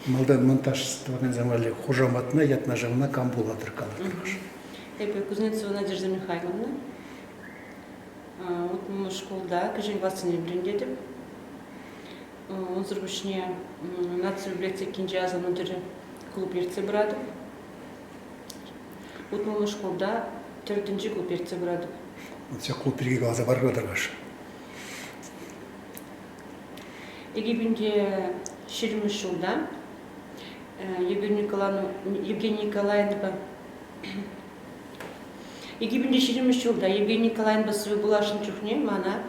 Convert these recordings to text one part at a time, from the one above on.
Малтан монтаж тӑвакансем валли хушаматна, ятна-шывна кам пулатӑр калатӑр. Эпӗ Кузнецова Надежда Михайловна. Утмӑл шкулта кӗҫӗн классене вӗрентетӗп. Унсӑр пуҫне наци библиотекинче асӑннӑ тӗрӗ клуб ертсе пыратӑп. Утмӑл шкулта тӗр тӗнчи клуб ертсе пыратӑп. Ҫак клуб пирки каласа пар-ха Египетте ҫирӗммӗш ҫулта Евгений Николаевнӑпа Египетте ҫирӗммӗш ҫулта Евгений Николаевнӑпа сывӑ пуласшӑн чухне мана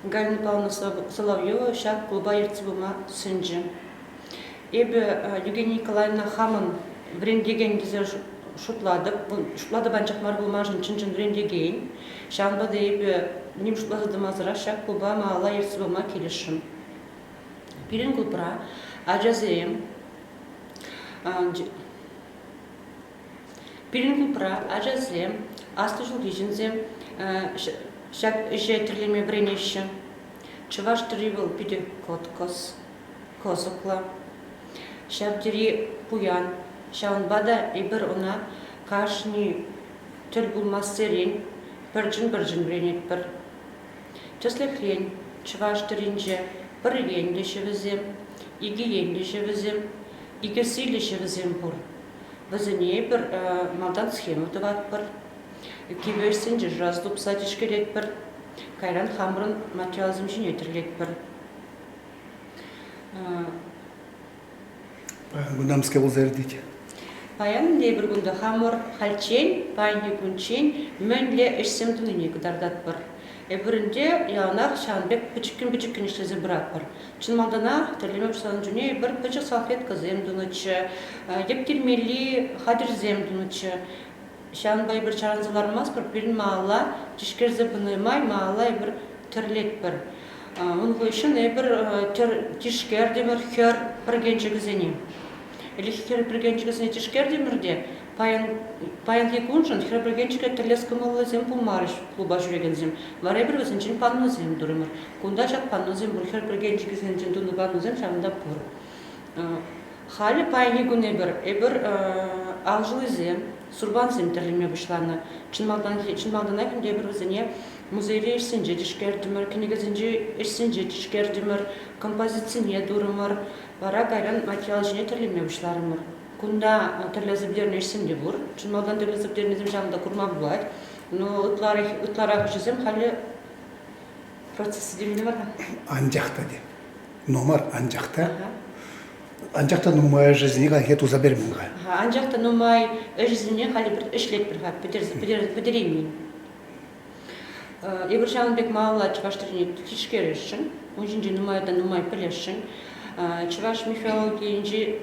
Галина Павловна Соловьева ҫак клуба ертсе пыма сӗнчӗ. Эпӗ Евгения Николаевна хамӑн вӗрентекен тесе шутлатӑп. Шутлатӑп анчах мар пулмашӑн чӑн-чӑн вӗрентекен. Ҫавӑнпа та эпӗ ним шутласа тӑмасӑрах ҫак клуба малалла ертсе пыма килӗшрӗм. Пирӗн клубра ачасем Пирӗн клубра ачасем, аслӑ ҫулхи ҫынсем ҫак ӗҫе тӗрлеме вӗренеҫҫӗ. Чӑваш тӗрри вӑл питӗ кӑткӑс, кӑсӑклӑ, ҫав тери пуян. Ҫавӑнпа та эпир ӑна кашни тӗл пулмассерен пӗрчӗн-пӗрчӗн вӗренетпӗр. Тӗслӗхрен, чӑваш тӗрринче пӗр енлӗ ҫӗвӗсем, икӗ енлӗ ҫӗвӗсем, икӗ сийлӗ ҫӗвӗсем пур. Вӗсене эпир малтан схема тӑватпӑр, кивӗ ӗҫсенче шыраса тупса тишкеретпӗр, кайран хамӑрӑн материалсем ҫине тӗрлетпӗр. Паян кунта мӗскер пулса иртет? Паян эпир кунта хамӑр хальччен, паянхи кунччен мӗнле ӗҫсем тунине кӑтартатпӑр. Эпир ӗнтӗ яланах ҫавӑн пек пӗчӗккӗн-пӗчӗккӗн ӗҫлесе пыратпӑр. Чӑн малтанах тӗрлеме пуҫланӑ чухне эпир пӗчӗк салфеткӑсем тунӑччӗ, йӗп тирмелли хатӗрсем тунӑччӗ. Ҫавӑнпа эпир чарӑнса лармастпӑр, пирӗн малалла тишкерсе пынӑ май малалла эпир тӗрлетпӗр. Ун хыҫҫӑн эпир тишкертӗмӗр хӗр пӗркенчӗкӗсене. Ӗлӗкхи хӗр пӗркенчӗкӗсене тишкертӗмӗр те паян, паянхи куншӑн хӗр пӗркенчӗке тӗрлес кӑмӑллисем пулмарӗҫ клуба ҫӳрекенсем. Вара эпир вӗсенчен панносем турӑмӑр. Кунта ҫак панносем пур, хӗр пӗркенчӗкӗсенчен тунӑ панносем ҫавӑнта пур. Халӗ паянхи кун эпир, эпир алшӑллисем, сурпансем тӗрлеме пуҫланӑ. Чӑн малтанхи, чӑн малтанах ӗнтӗ эпир вӗсене музейри ӗҫсенче тишкертӗмӗр, кӗнекесенчи ӗҫсенче тишкертӗмӗр, композицине турӑмӑр. Вара кайран материал ҫине тӗрлеме пуҫларӑмӑр. Кунта тӗрлесе пӗтернӗ ӗҫсем те пур. Чӑн малтан тӗрлесе пӗтернисем ҫавӑнта курма пулать. Но ытларах, ытларах ӗҫӗсем халӗ процесс темелле мар-ха. Анчах та те. Но мар, анчах та. Анчах та нумайӑшӗсене хальхи туса бермен-ха. Анчах та нумай ӗҫӗсене халӗ ӗҫлетпӗр-ха, пӗтереймен. Эпир ҫавӑн пек малалла чӑваш тӗррине тишкересшӗн, ун ҫинчен нумай та нумай пӗлесшӗн. Чӑваш мифологийӗнчи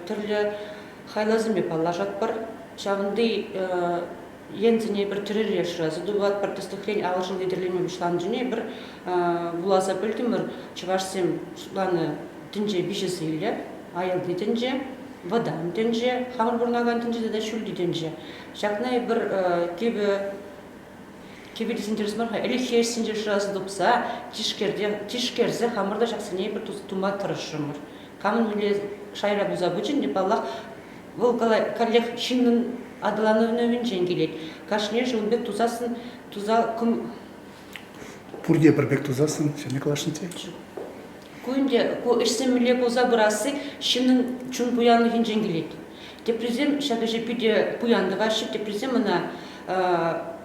тӗрлӗ хайлавсемпе паллашатпӑр. Ҫавӑнти енсене эпир тӗрӗре шыраса тупатпӑр. Тӗслӗхрен, алшӑлли тӗрлеме пуҫланӑ эпир вуласа пӗлтӗмӗр, чӑвашсем шутланӑ тӗнче виҫесиллӗ, аялти тӗнче, вӑтам тӗнче, хамӑр пурӑнакан тӗнче тата ҫӳлти тӗнче. Ҫакна эпир кивӗ кивӗ тесен тӗрӗс мар-ха, ӗлӗкхи ӗҫсенче шыраса тупса, тишкерсе хамӑр та ҫаксене эпир тума тӑрӑшрӑмӑр. Камӑн мӗнле шайра пулса пычӗ ӗнтӗ, паллах, вӑл каллех ҫыннӑн аталанӑвӗнчен килет. Кашнийӗшӗ ун пек тусассӑн туса Пурте пӗр пек тусассӑн ҫӗнӗ классниче? Ҫук. Ку ӗнтӗ ку ӗҫсем мӗнле пулса пырасси ҫыннӑн чун пуянлӑхӗнчен килет. Теприсем ҫак ӗҫе питӗ пуян тӑваҫҫӗ, теприсем ӑна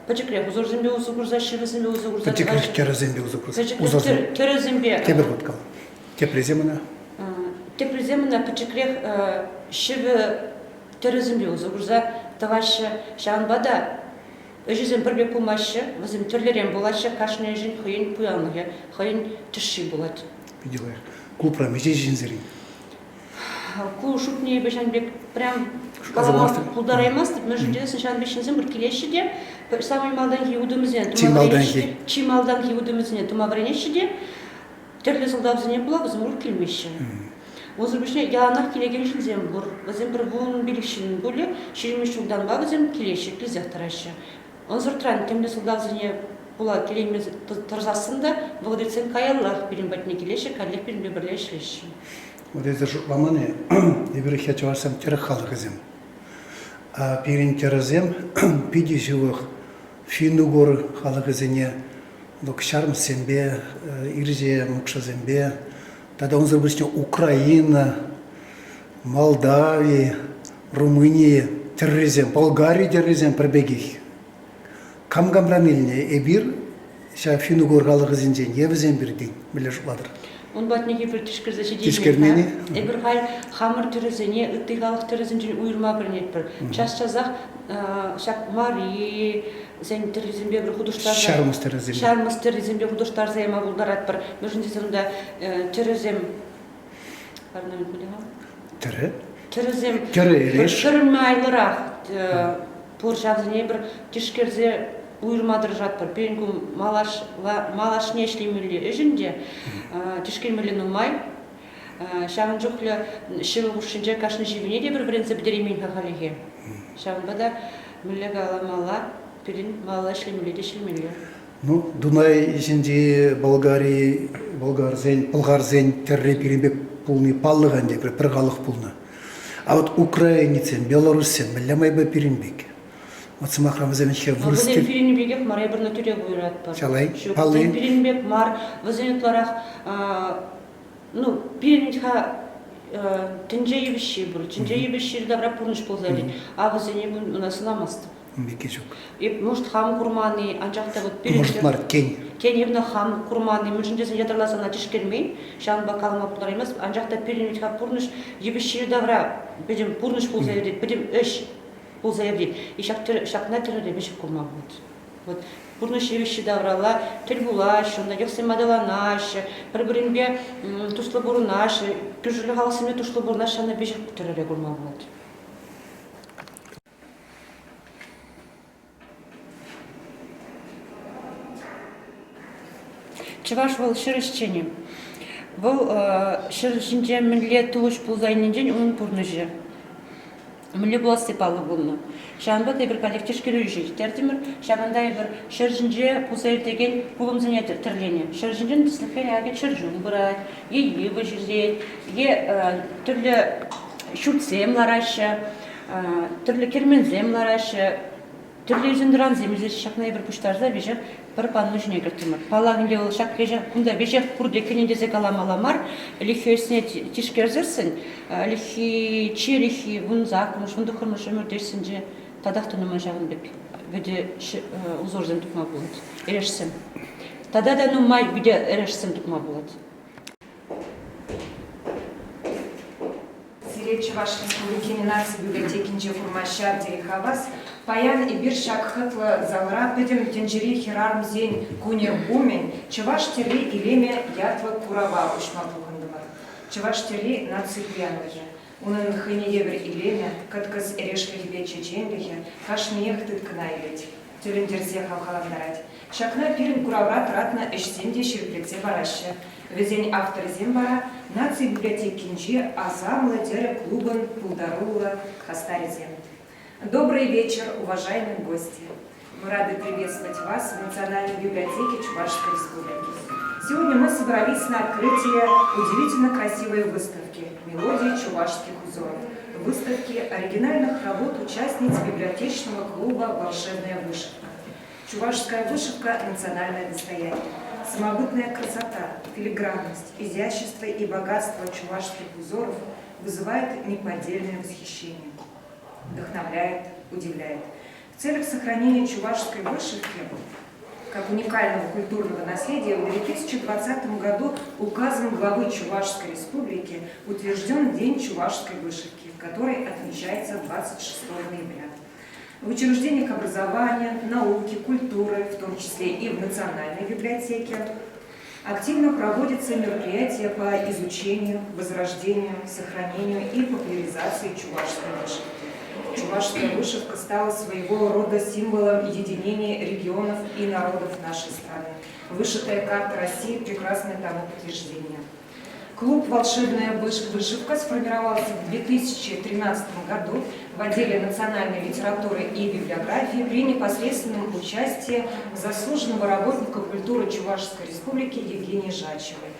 пӗчӗкрех узорсемпе усӑ курса, ҫӗвӗсемпе усӑ курса Пӗчӗкрех тӗрӗсемпе усӑ курса. Пӗчӗкрех тӗрӗсемпе. Тепӗр хут кал. Теприсем ӑна? Теприсем ӑна пӗчӗкрех ҫӗвӗ тӗрӗсемпе усӑ курса тӑваҫҫӗ. Ҫавӑнпа та ӗҫӗсем пӗр пек пулмаҫҫӗ, вӗсем тӗрлӗрен пулаҫҫӗ, кашни ӗҫӗн хӑйӗн пуянлӑхӗ, хӑйӗн тӗшши пулать. Питӗ лайӑх. Клубра миҫе ҫынсерен? Ку шутне эпӗ ҫавӑн пек прям калама пултараймастӑп, мӗншӗн тесен ҫавӑн пек ҫынсем пӗр килеҫҫӗ те самый малтанхи утӑмӗсене тума вӗренеҫҫӗ чи малтанхи утӑмӗсене тума вӗренеҫҫӗ те тӗрлӗ сӑлтавсене пула вӗсем урӑх килмеҫҫӗ. Унсӑр пуҫне яланах килекен ҫынсем пур. Вӗсем пӗр 15 ҫын пулӗ, 20 ҫултанпа вӗсем килеҫҫӗ, килсех тӑраҫҫӗ. Ӑнсӑртран темле сӑлтавсене пула килеймесӗр тӑрсассӑн та вӑхӑт иртсен каяллах пирӗн патне килеҫҫӗ, каллех пирӗнпе пӗрле ӗҫлеҫҫӗ. Вот эсир шутламан-и, эпир чӑвашсем тӗрӗк халӑхӗсем. А пирӗн тӗрӗсем питӗ ҫывӑх финн-угор халӑхӗсене, ҫармӑссемпе, ирҫе мӑкшӑсемпе, тата унсӑр пуҫне Украина, Молдави, Румыни тӗррисем, Болгари тӗррисем пӗр пекех. Кам камран илнӗ эпир ҫав финн-угор халӑхӗсенчен е вӗсем пиртен мӗнле шутлатӑр? Ун патне эпир тишкерсе ҫитеймен. Эпир халь хамӑр тӗрӗсене ытти халӑх тӗрӗсенчен уйӑрма пӗлнетпӗр. Час-часах ҫак марисен тӗррисемпе пӗр хутӑштарса ҫармӑс тӗррисемпе ҫармӑс тӗррисемпе хутӑштарса яма пултаратпӑр. Мӗншӗн тесен унта тӗрӗсем орнамент мӗнле-ха? Тӗрӗ? Тӗрӗсем тӗрӗ эреш. Пӗр майлӑрах пур ҫавсене пӗр тишкерсе уйӑрма тӑрӑшатпӑр. Пирӗн ку малашне ӗҫлемелли ӗҫ ӗнтӗ, тишкермелли нумай. Ҫавӑн чухлӗ ҫӗвӗ хушшинче кашни ҫӗввине те пӗр вӗренсе пӗтереймен-ха хальлӗхе. Ҫавӑнпа та мӗнле каламалла, пирӗн малалла ӗҫлемелле те ӗҫлемелле. Ну, Дунай ҫинчи Болгари, болгарсен, пӑлхарсен тӗрри пирӗн пек пулни паллӑ-ха ӗнтӗ, пӗр халӑх пулнӑ. А вот украинецсем, белоруссем мӗнле майпа пирӗн пек? Вот сӑмахран вӗсем ӗҫе вырӑс... Вӗсем пирӗн пекех мар, эпир тӳрех уйӑратпӑр. Чалай, Ҫук, палли. вӗсем пирӗн пек мар, вӗсен ытларах, ну, пирӗн-ха тӗнче йывӑҫҫи пур, тӗнче йывӑҫҫи тавра пурнӑҫ пулса иртет, а вӗсене ӑна сӑнамастӑп. Пекки ҫук. Эп, может, хам курман-и, анчах та вот пирӗн... Может мар, тен. Тен, эпӗ хам курман-и, мӗншӗн тесен ятарласа ӑна тишкермен, ҫавӑнпа калама пултараймастӑп. Анчах та пирӗн вӗт-ха пурнӑҫ йывӑҫҫи тавра пӗтӗм пурнӑҫ пулса иртет, пӗтӗм ӗҫ пулса иртет. И ҫак ҫакна тӗрӗре вӗҫӗп курма пулать. Вот пурнӑҫ йывӑҫҫи тавралла тӗл пулаҫҫӗ, унта йӑхсем аталанаҫҫӗ, пӗр-пӗринпе туслӑ пурӑнаҫҫӗ, кӳршӗллӗ халӑхсемпе туслӑ пурӑнаҫҫӗ, ҫавна веҫех тӗрӗре курма пулать. Чӑваш вӑл ҫӗр ӗҫченӗ. Вӑл ҫӗр ҫинче мӗнле тухӑҫ пулса илнинчен унӑн пурнӑҫӗ мӗнле пуласси паллӑ пулнӑ. Ҫавӑнпа та эпир каллех тишкерӳ ӗҫӗ ирттертӗмӗр. Ҫакӑнта эпир ҫӗр ҫинче пулса иртекен пулӑмсене тӗрленӗ. Ҫӗр ҫинчен тӗслӗхрен акӑ чӗрчун пырать, е йывӑҫ ӳсет, е тӗрлӗ ҫуртсем лараҫҫӗ, тӗрлӗ керменсем лараҫҫӗ, тӗрлӗ ӳсентӑрансем ӳсеҫҫӗ. Ҫакна эпир пуҫтарса веҫех пӗр панно ҫине кӗртрӗмӗр. Паллах ӗнтӗ вӑл ҫак веҫех кунта веҫех пурте кӗнӗ тесе каламалла мар. Ӗлӗкхи ӗҫсене тишкерсессӗн, ӗлӗкхи чи ӗлӗкхи 18-мӗш, 19-мӗш ӗмӗрте ӗҫсенче татах та нумай ҫавӑн пек вӗтӗ узорсем тупма пулать, эрешсем. Тата та нумай вӗтӗ эрешсем тупма пулать. Сире Чӑваш Республикин наци библиотекинче курма ҫав тери хавас. Паян эпир ҫак хӑтлӑ залра Пӗтӗм тӗнчери хӗрарӑмсен кунӗ умӗн Чӑваш тӗрри илемӗ ятлӑ курава уҫма пухӑнтӑмӑр. Чӑваш тӗрри наци пуянлӑхӗ. Унӑн хӑйне евӗр илемӗ, кӑткӑс эрешлӗхӗпе чеченлӗхӗ кашниех тыткӑна илет, тӗлӗнтерсе хавхалантарать. Ҫакна пирӗн куравра тӑратнӑ ӗҫсем те ҫирӗплетсе параҫҫӗ. Вӗсен авторӗсем вара Наци библиотекинчи Асамлӑ тӗрӗ клубӑн пултаруллӑ хастарӗсем. Добрый вечер, уважаемые гости! Мы рады приветствовать вас в Национальной библиотеке Чувашской Республики. Сегодня мы собрались на открытие удивительно красивой выставки «Мелодии чувашских узоров». Выставки оригинальных работ участниц библиотечного клуба «Волшебная вышивка». Чувашская вышивка – национальное достояние. Самобытная красота, филигранность, изящество и богатство чувашских узоров вызывает неподдельное восхищение, вдохновляет, удивляет. В целях сохранения чувашской вышивки как уникального культурного наследия в 2020 году указом главы Чувашской Республики утвержден День чувашской вышивки, который отмечается 26 ноября. В учреждениях образования, науки, культуры, в том числе и в Национальной библиотеке, активно проводятся мероприятия по изучению, возрождению, сохранению и популяризации чувашской вышивки. Чувашская вышивка стала своего рода символом единения регионов и народов нашей страны. Вышитая карта России – прекрасное тому подтверждение. Клуб «Волшебная вышивка» сформировался в 2013 году в отделе национальной литературы и библиографии при непосредственном участии заслуженного работника культуры Чувашской Республики Евгении Жачевой.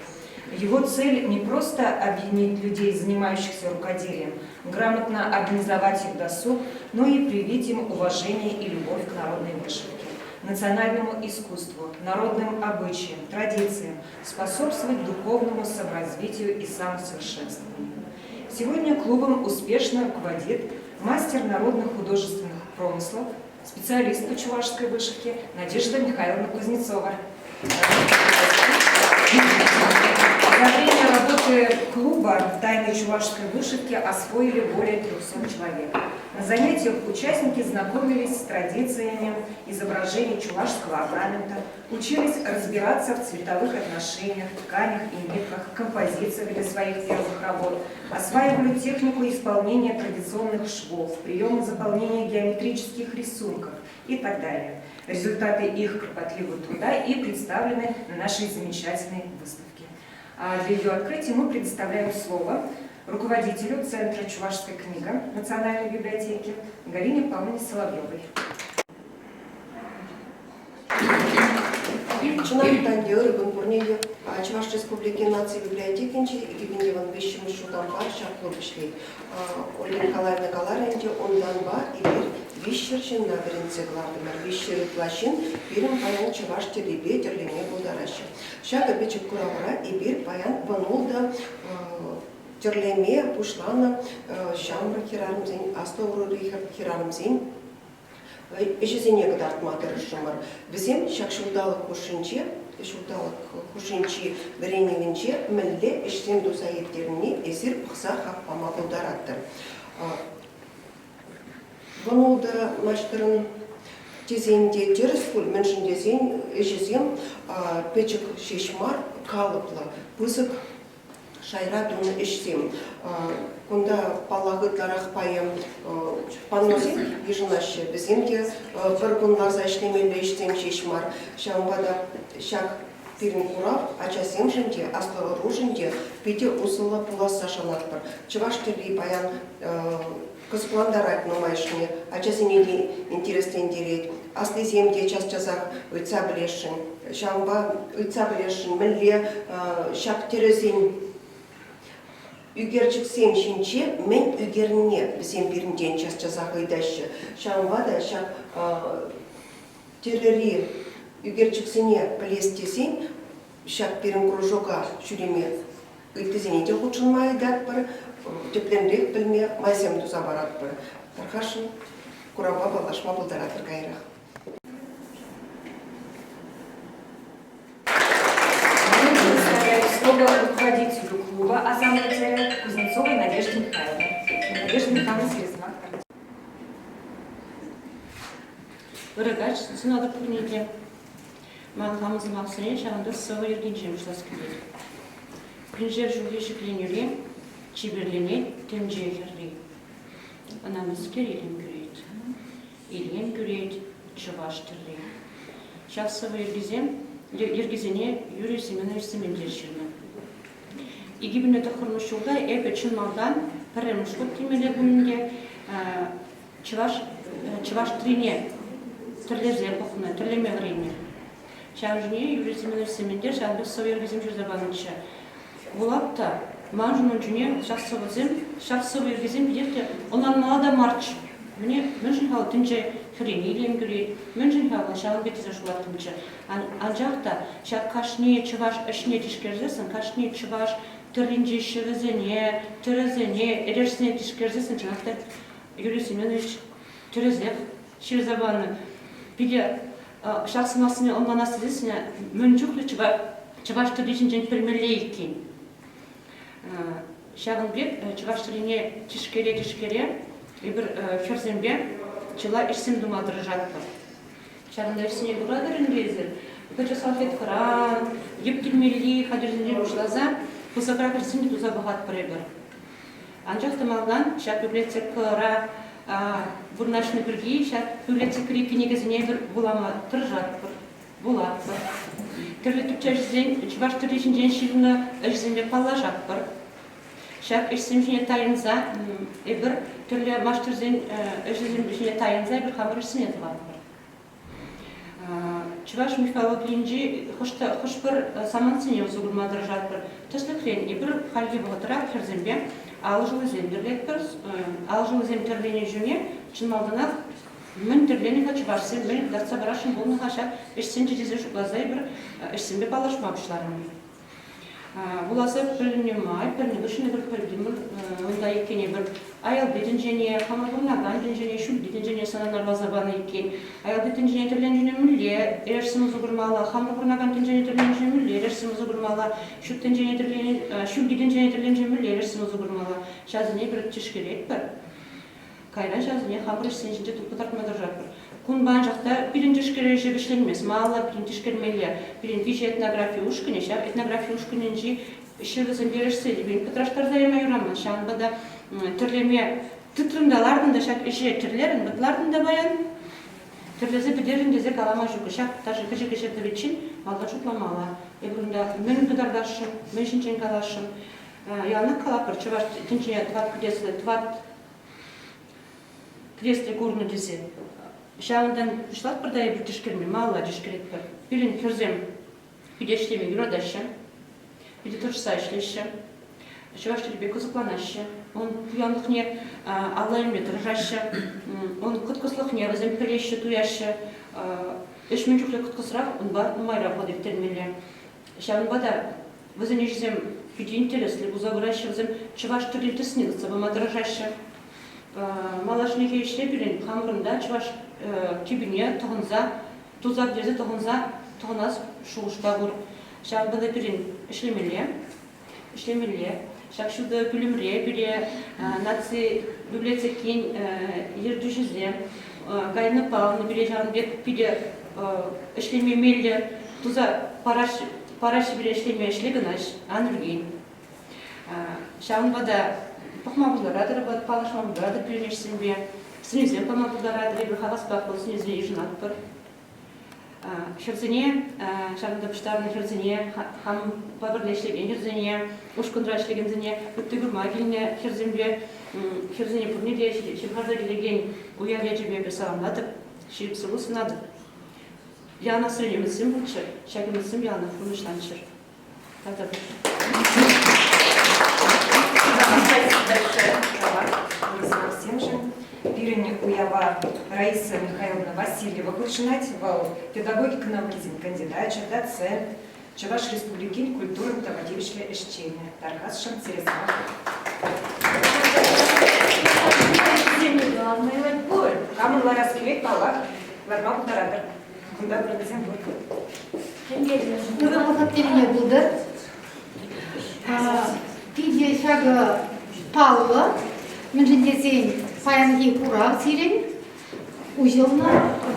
Его цель не просто объединить людей, занимающихся рукоделием, грамотно организовать их досуг, но и привить им уважение и любовь к народной вышивке, национальному искусству, народным обычаям, традициям, способствовать духовному саморазвитию и самосовершенствованию. Сегодня клубом успешно руководит мастер народных художественных промыслов, специалист по чувашской вышивке Надежда Михайловна Кузнецова. За время работы клуба тайны чувашской вышивки освоили более 300 человек. На занятиях участники знакомились с традициями изображений чувашского орнамента, учились разбираться в цветовых отношениях, тканях и нитках, композициях для своих первых работ, осваивали технику исполнения традиционных швов, приемы заполнения геометрических рисунков и так далее. Результаты их кропотливого труда и представлены на нашей замечательной выставке. А для ее открытия мы предоставляем слово руководителю Центра «Чувашская книга» Национальной библиотеки Галине Павловне Соловьевой. Чӑнах та ӗнтӗ ырӑ кун пурне те. Чӑваш Республикин наци библиотекинче 2013 ҫултанпа ҫак клуб ӗҫлет. Ольга Николаевна каларӗ ӗнтӗ, унтанпа эпир 300 ҫынна вӗрентсе кӑлартӑмӑр. 300 ытла ҫын пирӗн паян чӑваш тӗррипе тӗрлеме пултараҫҫӗ. Ҫакӑ пӗчӗк куравра эпир паян вунултӑ тӗрлеме пуҫланӑ ҫамрӑк хӗрарӑмсен, аслӑ ӑрури хӗрарӑмсен ӗҫӗсене кӑтартма тӑрӑшрӑмӑр. Вӗсем ҫак ҫулталӑк хушшинче ҫулталӑк хушшинчи вӗренӗвӗнче мӗнле ӗҫсем туса ирттернине эсир пӑхса хак пама пултаратӑр. Вунултӑ маҫтӑрӑн тесен те тӗрӗс пуль, мӗншӗн тесен ӗҫӗсем пӗчӗк ҫеҫ мар, калӑплӑ, пысӑк шайра тунӑ ӗҫсем. Кунта, паллах, ытларах пайӗ панносем йышӑнаҫҫӗ. Вӗсем те пӗр кун ларса ӗҫлемелли ӗҫсем ҫеҫ мар. Ҫавӑнпа та ҫак пирӗн курав ачасемшӗн те, аслӑ ӑрушӑн те питӗ усӑллӑ пуласса шанатпӑр. Чӑваш тӗрри паян кӑсӑклантарать нумайӑшне, ачасене те интереслентерет. Аслисем те час-часах ыйтса пӗлесшӗн. Ҫавӑнпа ыйтса пӗлесшӗн, мӗнле ҫак тӗрӗсен ӳкерчӗксем ҫинче мӗн ӳкернине вӗсем пирӗнтен час-часах ыйтаҫҫӗ. Ҫавӑнпа та ҫак тӗрӗри ӳкерчӗксене пӗлес тесен ҫак пирӗн кружока ҫӳреме ыттисене те хутшӑнма ыйтатпӑр, тӗплӗнрех пӗлме майсем туса паратпӑр. Тархасшӑн куравпа паллашма пултаратӑр каярах. Слово руководителю клуба Азамова Кузнецовой Надежде Михайловне. Надежда Михайловна Селезнак. Ырӑ каҫ сунатӑп пурне те. Ман хамӑн сӑмахсене ҫавӑнта сӑвӑ йӗркинчен пуҫлас килет. Пиншер ҫулхи ҫӗкленӳре чиперленет тӗнче хӗрри. Ӑна мӗскер илем кӳрет? Илем кӳрет чӑваш тӗрри. Ҫак сӑвӑ йӗркисем йӗркисене Юрий Семенович Сементер ҫырнӑ. 2009 ҫулта эпӗ чӑн малтан пӗрремӗш хут темелле пулин те чӑваш чӑваш тӗррине тӗрлесе пӑхнӑ, тӗрлеме вӗреннӗ. Ҫавӑн ҫине Юрий Семенович Сементер ҫавӑн пек сӑвӑ йӗркисем ҫырса панӑччӗ. Вулап та, маншӑн ун чухне ҫак сӑвӑсем, ҫак сӑвӑ йӗркисем питех те ӑнланмалла та марччӗ. Мӗне, мӗншӗн-ха вӑл тӗнче хӗррине илем кӳрет, мӗншӗн-ха вӑл ҫавӑн пек тесе шутлаттӑмччӗ. Анчах та ҫак кашни чӑваш ӗҫне тишкерсессӗн, кашни чӑваш тӗрринчи ҫӗвӗсене, тӗрӗсене, эрешсене тишкерсессӗн чӑнах та Юрий Семенович тӗрӗсех ҫырса панӑ. Питӗ ҫак сӑмахсене ӑнланас тесессӗн мӗн чухлӗ чӑваш тӗрри ҫинчен пӗлмелле иккен. Ҫавӑн пек чӑваш тӗррине тишкере-тишкере эпир хӗрсемпе чылай ӗҫсем тума тӑрӑшатпӑр. Ҫакӑнта ӗҫсене куратӑр ӗнтӗ эсир. Пӗчӗк салфеткӑран, йӗп тӳлмелли хатӗрсенчен пуҫласа пысӑкрах ӗҫсем те туса пӑхатпӑр эпир. Анчах та малтан ҫак библиотекӑра вырнаҫнӑ пирки ҫак библиотекӑри кӗнекесене эпир вулама тӑрӑшатпӑр, вулатпӑр. Тӗрлӗ тӗпчевҫӗсен чӑваш тӗрри ҫинчен ҫырнӑ ӗҫӗсемпе паллашатпӑр. Ҫак ӗҫсем ҫине тайӑнса эпир тӗрлӗ маҫтӑрсен ӗҫӗсем ҫине тайӑнса эпир хамӑр ӗҫсене тӑватпӑр. Чӑваш мифологийӗнчи хӑш-пӗр самантсене усӑ курма тӑрӑшатпӑр. Тӗслӗхрен, эпир хальхи вӑхӑтра хӗрсемпе алшӑллисем тӗрлетпӗр. Алшӑллисем тӗрленӗ ҫуне чӑн малтанах мӗн тӗрленӗ-ха чӑвашсем, мӗн кӑтартса парасшӑн пулнӑ-ха ҫак ӗҫсенче тесе шутласа эпир ӗҫсемпе паллашма пуҫларӑмӑр. Вуласа пӗлнӗ май, пӗлнӗ хыҫҫӑн эпир пӗлтӗмӗр, унта иккен эпир аялти тӗнчене, хамӑр пурӑнакан тӗнчене, ҫӳлти тӗнчене сӑнарласа панӑ иккен. Аялти тӗнчене тӗрленчӗне мӗнле эрешсем усӑ курмалла, хамӑр пурӑнакан тӗнчене тӗрленчӗне мӗнле эрешсем усӑ курмалла, ҫут тӗнчене ҫӳлти тӗнчене тӗрленчӗне мӗнле эрешсем усӑ курмалла. Ҫавсене эпир тишкеретпӗр. Кайран ҫавсене хамӑр ӗҫсен ҫинче кӑтартма тӑрӑшатпӑр. Кунпа анчах та пирӗн тишкерӳ ӗҫӗ вӗҫленмест. Малалла пирӗн тишкермелле. Пирӗн виҫӗ этнографи ушкӑнӗ, ҫав этнографи ушкӑнӗнчи ҫырӑсемпе ӗҫсе пирӗн пӑтраштарса яма юраман. Ҫавӑнпа та тӗрлеме тытрӑм та лартӑм та ҫак ӗҫе тӗрлерӗм, вӑт лартӑм та паян тӗрлесе пӗтертӗм тесе калама ҫук. Ҫак даже пӗчӗк ӗҫе тӑвиччен малтан шутламалла. Эпир унта мӗн кӑтартасшӑн, мӗн ҫинчен каласшӑн. Яланах калатпӑр, чӑваш тӗнчине тӑват кӗтеслӗ, тӑват кресле курнӑ тесе. Ҫавӑнтан пуҫлатпӑр та эпир тишкерме, малалла тишкеретпӗр. Пирӗн хӗрсем питӗ ӗҫлеме юратаҫҫӗ, питӗ тӑрӑшса ӗҫлеҫҫӗ, чӑваш чӗлхипе кӑсӑкланаҫҫӗ, ун пуянлӑхне алла илме тӑрӑшаҫҫӗ, ун кӑткӑслӑхне вӗсем пӗлеҫҫӗ, туяҫҫӗ. Ӗҫ мӗн чухлӗ кӑткӑсрах, унпа нумайрах вӑхӑт ирттермелле. Ҫавӑнпа та вӗсен ӗҫӗсем питӗ интереслӗ пулса пыраҫҫӗ, вӗсем чӑваш тӗррин тӗсне тытса пыма тӑрӑшаҫҫӗ. Малашнехи ӗҫре пирӗн хамӑрӑн та чӑваш тӳпине тӑхӑнса, туса пӗтерсе тӑхӑнса тӑхӑнас шухӑш та пур. Ҫавӑнпа та пирӗн ӗҫлемелле, ӗҫлемелле. Ҫак ҫутӑ пӳлӗмре пире наци библиотекин ертӳҫисем Галина Павловна пире ҫавӑн пек питӗ ӗҫлеме меллӗ туса параҫҫӗ пире ӗҫлеме ӗҫле кӑна ан ӳркен. Ҫавӑнпа та пӑхма пултаратӑр, паллашма пултаратӑр пирӗн ӗҫсемпе, сӗнӳсем пама пултаратӑр, эпир хаваспах вӑл сӗнӳсене йышӑнатпӑр. Хӗрсене, ҫакӑнта пуҫтарнӑ хӗрсене, хампа пӗрле ӗҫлекен хӗрсене, ушкӑнра ӗҫлекенсене, ытти курма килнӗ хӗрсемпе, хӗрсене пурне те ҫывхарса килекен уяв ячӗпе эпӗ саламлатӑп, ҫирӗп сывлӑх сунатӑп. Яланах сирӗн ӗмӗтсем пулччӑр, ҫак ӗмӗтсем яланах пурнӑҫланччӑр. Тавтапуҫ. Сӑмахсемшӗн пирӗн уява Раиса Михайловна Васильева хутшӑнать. Вӑл педагогика наукисен кандидачӗ, доцент, Чӑваш Республикин культурӑн тава тивӗҫлӗ ӗҫченӗ. Тархасшӑн сире сӑмах. Пур. Камӑн ларас килет, паллах, ларма пултаратӑр. Кунта вырӑнсем пур. Ырӑ вӑхӑт тӗлне пултӑр. Питӗ ҫакӑ паллӑ, мӗншӗн тесен паянхи курав сирӗн уҫӑлнӑ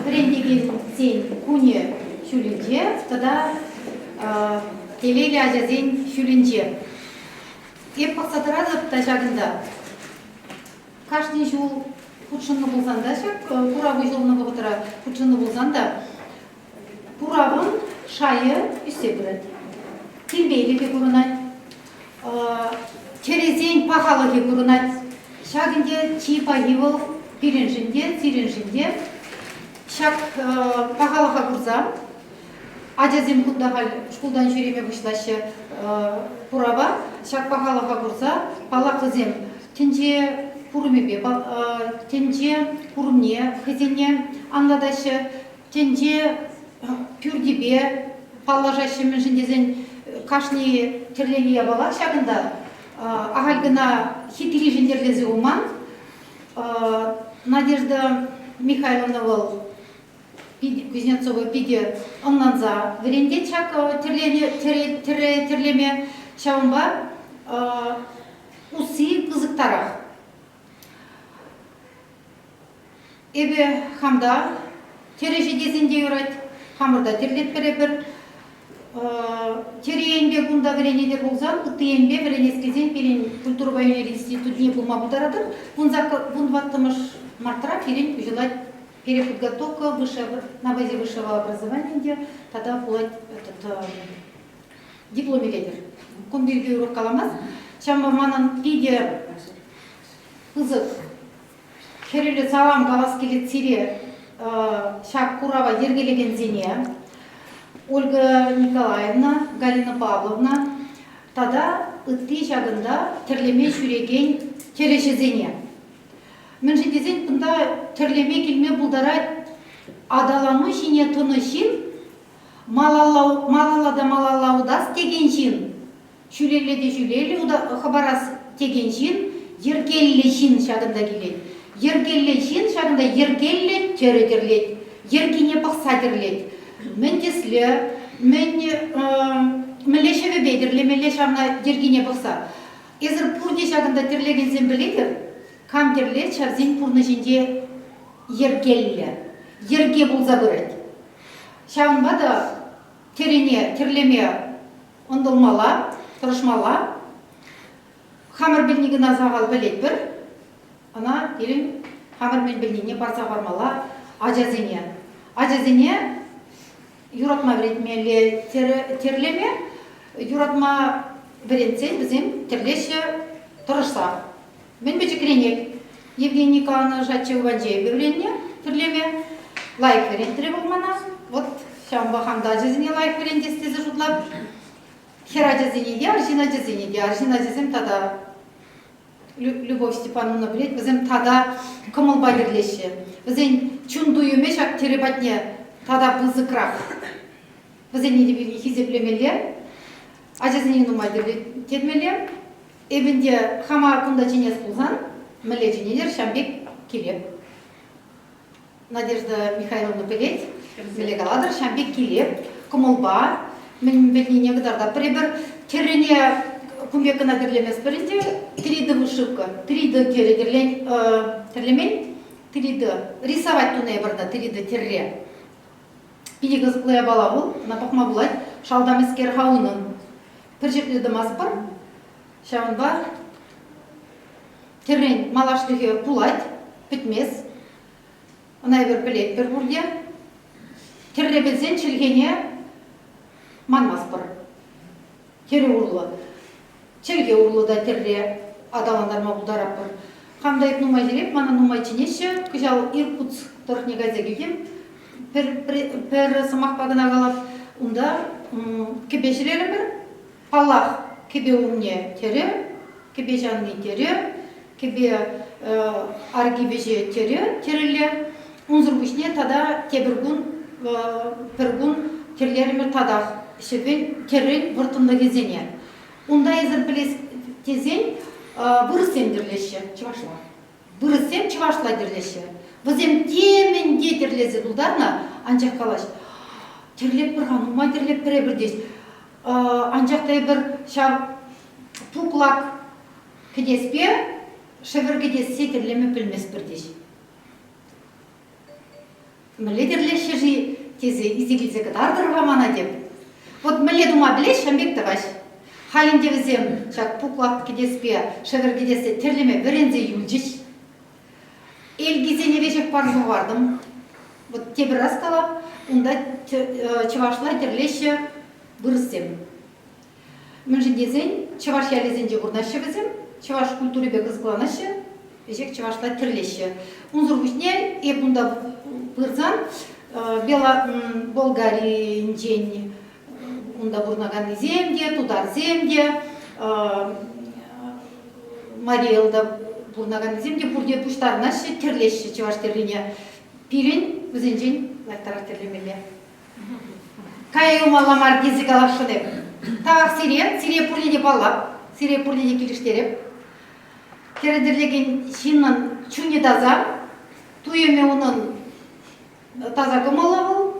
вӗрентекенсен кунӗ ҫулӗнче тата телейлӗ ачасен ҫулӗнче. Эп пӑхса тӑратӑп та ҫакӑнта. Кашни ҫул хутшӑннӑ пулсан та ҫак курав уҫӑлнӑ вӑхӑтра хутшӑннӑ пулсан та куравӑн шайӗ ӳссе пырать. Тирпейлӗхӗ курӑнать, чӗресен пахалӑхӗ курӑнать. Ҫак ӗнтӗ чи пахи вӑл пирӗншӗн те, сирӗншӗн те. Ҫак пахалӑха курса ачасем кунта халь шкултан ҫӳреме пуҫлаҫҫӗ курава. Ҫак пахалӑха курса, паллах, вӗсем тӗнче курӑмӗпе тӗнче курӑмне хӑйсене анлатаҫҫӗ, тӗнче пӳртипе паллашаҫҫӗ, мӗншӗн тесен кашни тӗрленӗ япала ҫакӑнта ахаль кӑна хитришӗн тӗрлесе хуман. Надежда Михайловна вӑл Кузнецова питӗ ӑнланса вӗрентет ҫак тӗрлеме, ҫавӑнпа усси пысӑктарах. Эпӗ хам та тӗрӗҫӗ тесен те юрать, хамӑр та тӗрлетпӗр эпир. Тӗрӗ енпе кунта вӗренетӗр пулсан, ытти енпе вӗренес тесен пирӗн культурӑпа ӳнер институтне пулма пултаратӑр. Вунтӑваттӑмӗш мартра пирӗн уҫӑлать переподготовка на базе высшего образования те тата пулать этот диплом илетӗр. Кун пирки урӑх каламас. Ҫавӑнпа манӑн питӗ пысӑк хӗрӳллӗ салам калас килет сире ҫак курава йӗркелекенсене. Ольга Николаевна, Галина Павловна тата ытти ҫакӑнта тӗрлеме ҫӳрекен тӗрӗҫӗсене. Мӗншӗн тесен кунта тӗрлеме килме пултарать аталану ҫине тӑнӑ ҫын, малалла, малалла та малалла утас текен ҫын, ҫӳлелле те ҫӳлелле хӑпарас текен ҫын, йӗркеллӗ ҫын ҫакӑнта килет. Йӗркеллӗ ҫын ҫакӑнта йӗркеллӗ тӗрӗ тӗрлет, йӗркине пӑхса тӗрлет. Мӗн тӗслӗ, мӗн мӗнле ҫӗвӗпе тӗрлемелле ҫавна йӗркине пӑхса. Эсир пурте ҫакӑнта тӗрлекенсем пӗлетӗр, кам тӗрлет, ҫавсен пурнӑҫӗнче йӗркеллӗ, йӗрке пулса пырать. Ҫавӑнпа та тӗрене тӗрлеме ӑнтӑлмалла, тӑрӑшмалла. Хамӑр пӗлни кӑна сахал пӗлетпӗр. Ӑна пирӗн хамӑр мӗн пӗлнине парса хӑвармалла ачасене. Ачасене юратма вӗрентмелле тӗрлеме, юратма вӗрентсен вӗсем тӗрлеҫҫӗ тӑрӑшсах. Мӗн пӗчӗкренех Евгений Николаевна Шатчева-Ванчеева вӗреннӗ тӗрлеме. Лайӑх вӗрентрӗ вӑл мана. Вот ҫавӑнпа хам та ачасене лайӑх вӗрентес тесе шутлап. Хӗр ачасене те, арҫын ачасене те. Арҫын ачасем тата Любовь Степановна пӗлет, вӗсем тата кӑмӑлпа тӗрлеҫҫӗ. Вӗсен чун туйӑмӗ ҫак тӗрӗ патне тата пысӑкрах. Вӗсене те пирки хисеплемелле, ачасене нумай тӗрлеттермелле. Эп ӗнтӗ хама кунта чӗнес пулсан, мӗнле чӗнетӗр, ҫав пек килеп. Надежда Михайловна пӗлет, мӗнле калатӑр, ҫав пек килеп, кӑмӑлпа мӗн пӗлнине кӑтартатпӑр эпир. Тӗррине кун пек кӑна тӗрлеместпӗр ӗнтӗ. 3D вышивка, 3D тӗрӗ тӗрлемен, 3D рисовать тунӑ эпир ӑна 3D тӗрре. Питӗ кӑсӑклӑ япала вӑл, ӑна пӑхма пулать. Шалта мӗскер-ха унӑн? Пӗр ҫӗрте тӑмастпӑр. Ҫавӑнпа тӗррен малашлӑхӗ пулать, пӗтмест. Ӑна эпир пӗлетпӗр пурте. Тӗрре пӗлсен чӗлхене манмастпӑр. Тӗрӗ урлӑ. Чӗлхе урлӑ та тӗрре аталантарма пултаратпӑр. Хам та эп нумай ҫӳреп, мана нумай чӗнеҫҫӗ. Кӑҫал Иркутск тӑрӑхне кайса килтӗм. Пӗр, пӗр сӑмахпа кӑна калап. Унта кӗпе ҫӗлерӗмӗр. Паллах, кӗпе умне тӗрӗ, кӗпе ҫанни тӗрӗ, кӗпе арки вӗҫӗ тӗрӗ, тӗрӗлле. Унсӑр пуҫне тата тепӗр кун, пӗр кун тӗрлерӗмӗр татах ҫӗввӗн тӗррӗн вӑрттӑнлӑхӗсене. Унта эсир пӗлес тесен вырӑссем тӗрлеҫҫӗ чӑвашла. Вырӑссем чӑвашла тӗрлеҫҫӗ. Вӗсем темӗн те тӗрлесе тултарнӑ, анчах калаҫ, тӗрлетпӗр-ха, нумай тӗрлетпӗр эпир тес. Анчах та эпир ҫав пуклак кӗтеспе шӗвӗр кӗтессе тӗрлеме пӗлместпӗр теҫ. Мӗнле тӗрлеҫҫӗ-ши тесе илсе килсе кӑтартӑр-ха мана теп. Вот мӗнле тума пӗлеҫ, ҫавӑн пек тӑваҫ. Халь ӗнтӗ вӗсем ҫак пуклак кӗтеспе шӗвӗр кӗтессе тӗрлеме вӗренсе юлчӗҫ. Элкисене веҫех парса хӑвартӑм. Вот тепӗр раз калап, унта чӑвашла тӗрлеҫҫӗ вырӑссем. Мӗншӗн тесен чӑваш ялӗсенче пурӑнаҫҫӗ вӗсем, чӑваш культурипе кӑсӑкланаҫҫӗ, веҫех чӑвашла тӗрлеҫҫӗ. Унсӑр пуҫне эп унта пырсан Болгаринчен унта пурӑнаканнисем те, тутарсем те, Мари Элта пурӑнаканнисем те пурте пуҫтарӑнаҫҫӗ, тӗрлеҫҫӗ чӑваш тӗррине. Пирӗн вӗсенчен лайӑхтарах тӗрлемелле. Кая юлмалла мар тесе каласшӑн эп. Тавах сире, сире пурне те паллап, сире пурне те килӗштереп. Тӗрӗ ҫыннӑн чунӗ таса, туйӑмӗ унӑн таса кӑмӑллӑ вӑл.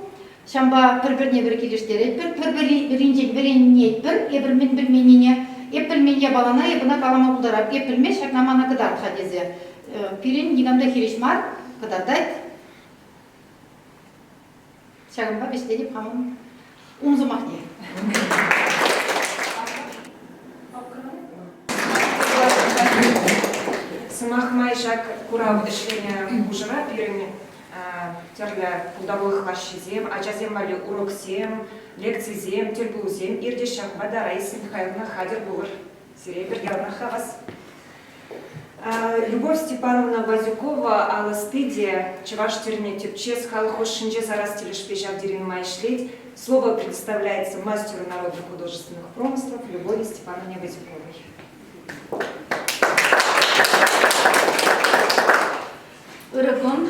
Ҫавӑнпа пӗр-пӗрне пӗр килӗштеретпӗр, пӗр-пӗринчен вӗренетпӗр, эпир мӗн пӗлменнине. Эп пӗлмен япалана эп ӑна калама пултарап, эп пӗлмен ҫакна мана кӑтарт-ха тесе. Пирӗн никам та хирӗҫ мар, кӑтартать. Ҫакӑнпа вӗҫлетӗп хамӑн ум сӑмахне. Сӑмах май ҫак курав ӗҫленӗ хушӑра пирӗн тӗрлӗ пултарулӑх лаҫҫисем, ачасем валли уроксем, лекцисем, тӗлпулусем иртӗҫ. Ҫавӑнпа та Раиса Михайловна хатӗр пулӑр. Сире эпир яланах хавас. Любовь Степановна Вазюкова алӑсти те чӑваш тӗррине тӗпчес, халӑх хушшинче сарас тӗлӗшпе ҫав тери нумай ӗҫлет. Слово предоставляется мастеру народных художественных промыслов Любови Степановне Вазюковой. Ырӑ кун,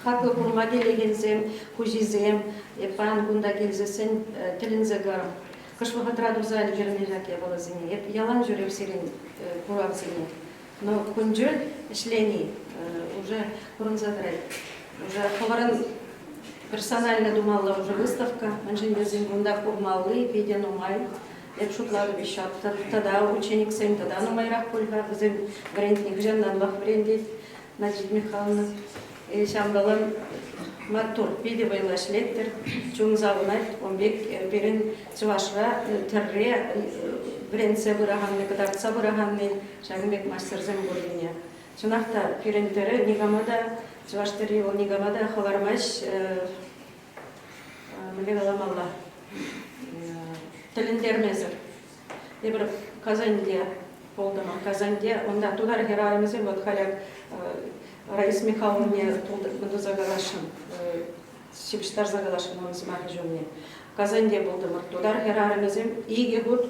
хаклӑ курма килекенсем, хуҫисем. Эп паян кунта килсессӗн тӗлӗнсе кайрӑм. Хӑш вӑхӑтра туса ӗлкӗрнӗ ҫак япаласене? Эп ялан ҫӳреп сирӗн куравсене. Но кунчул ӗҫлени уже курӑнса тӑрать. Уже хӑвӑрӑн персонально тумалла уже выставка. Мӗншӗн тесен кунта курмалли питӗ нумай. Эп шутлатӑп еще тата учениксем тата нумайрах пуль-ха. Вӗсем вӗрентни хӑҫантанпах вӗрентет Надежда Михайловна. Ҫавӑнпалан маттур, питӗ вӑйлӑ ӗҫлеттӗр, чун савӑнать. Ун пек пирӗн Чӑвашра тӗрре вӗрентсе пыраканни, кӑтартса пыраканни ҫакӑн пек мастерсем пуррине. Чӑнах та, пирӗн тӗрӗ никама та, чӑваш тӗрри вӑл никама та хӑвармасть, мӗнле каламалла, тӗлӗнтермесӗр. Эпир Казаньте пултӑмӑр. Казаньте унта тутар хӗрарӑмӗсем вот халӗ Раиса Михайловне туса каласшӑн, ҫыпӑҫтарса каласшӑн ун сӑмахӗ ҫумне. Казаньте пултӑмӑр. Тутар хӗрарӑмӗсем икӗ хут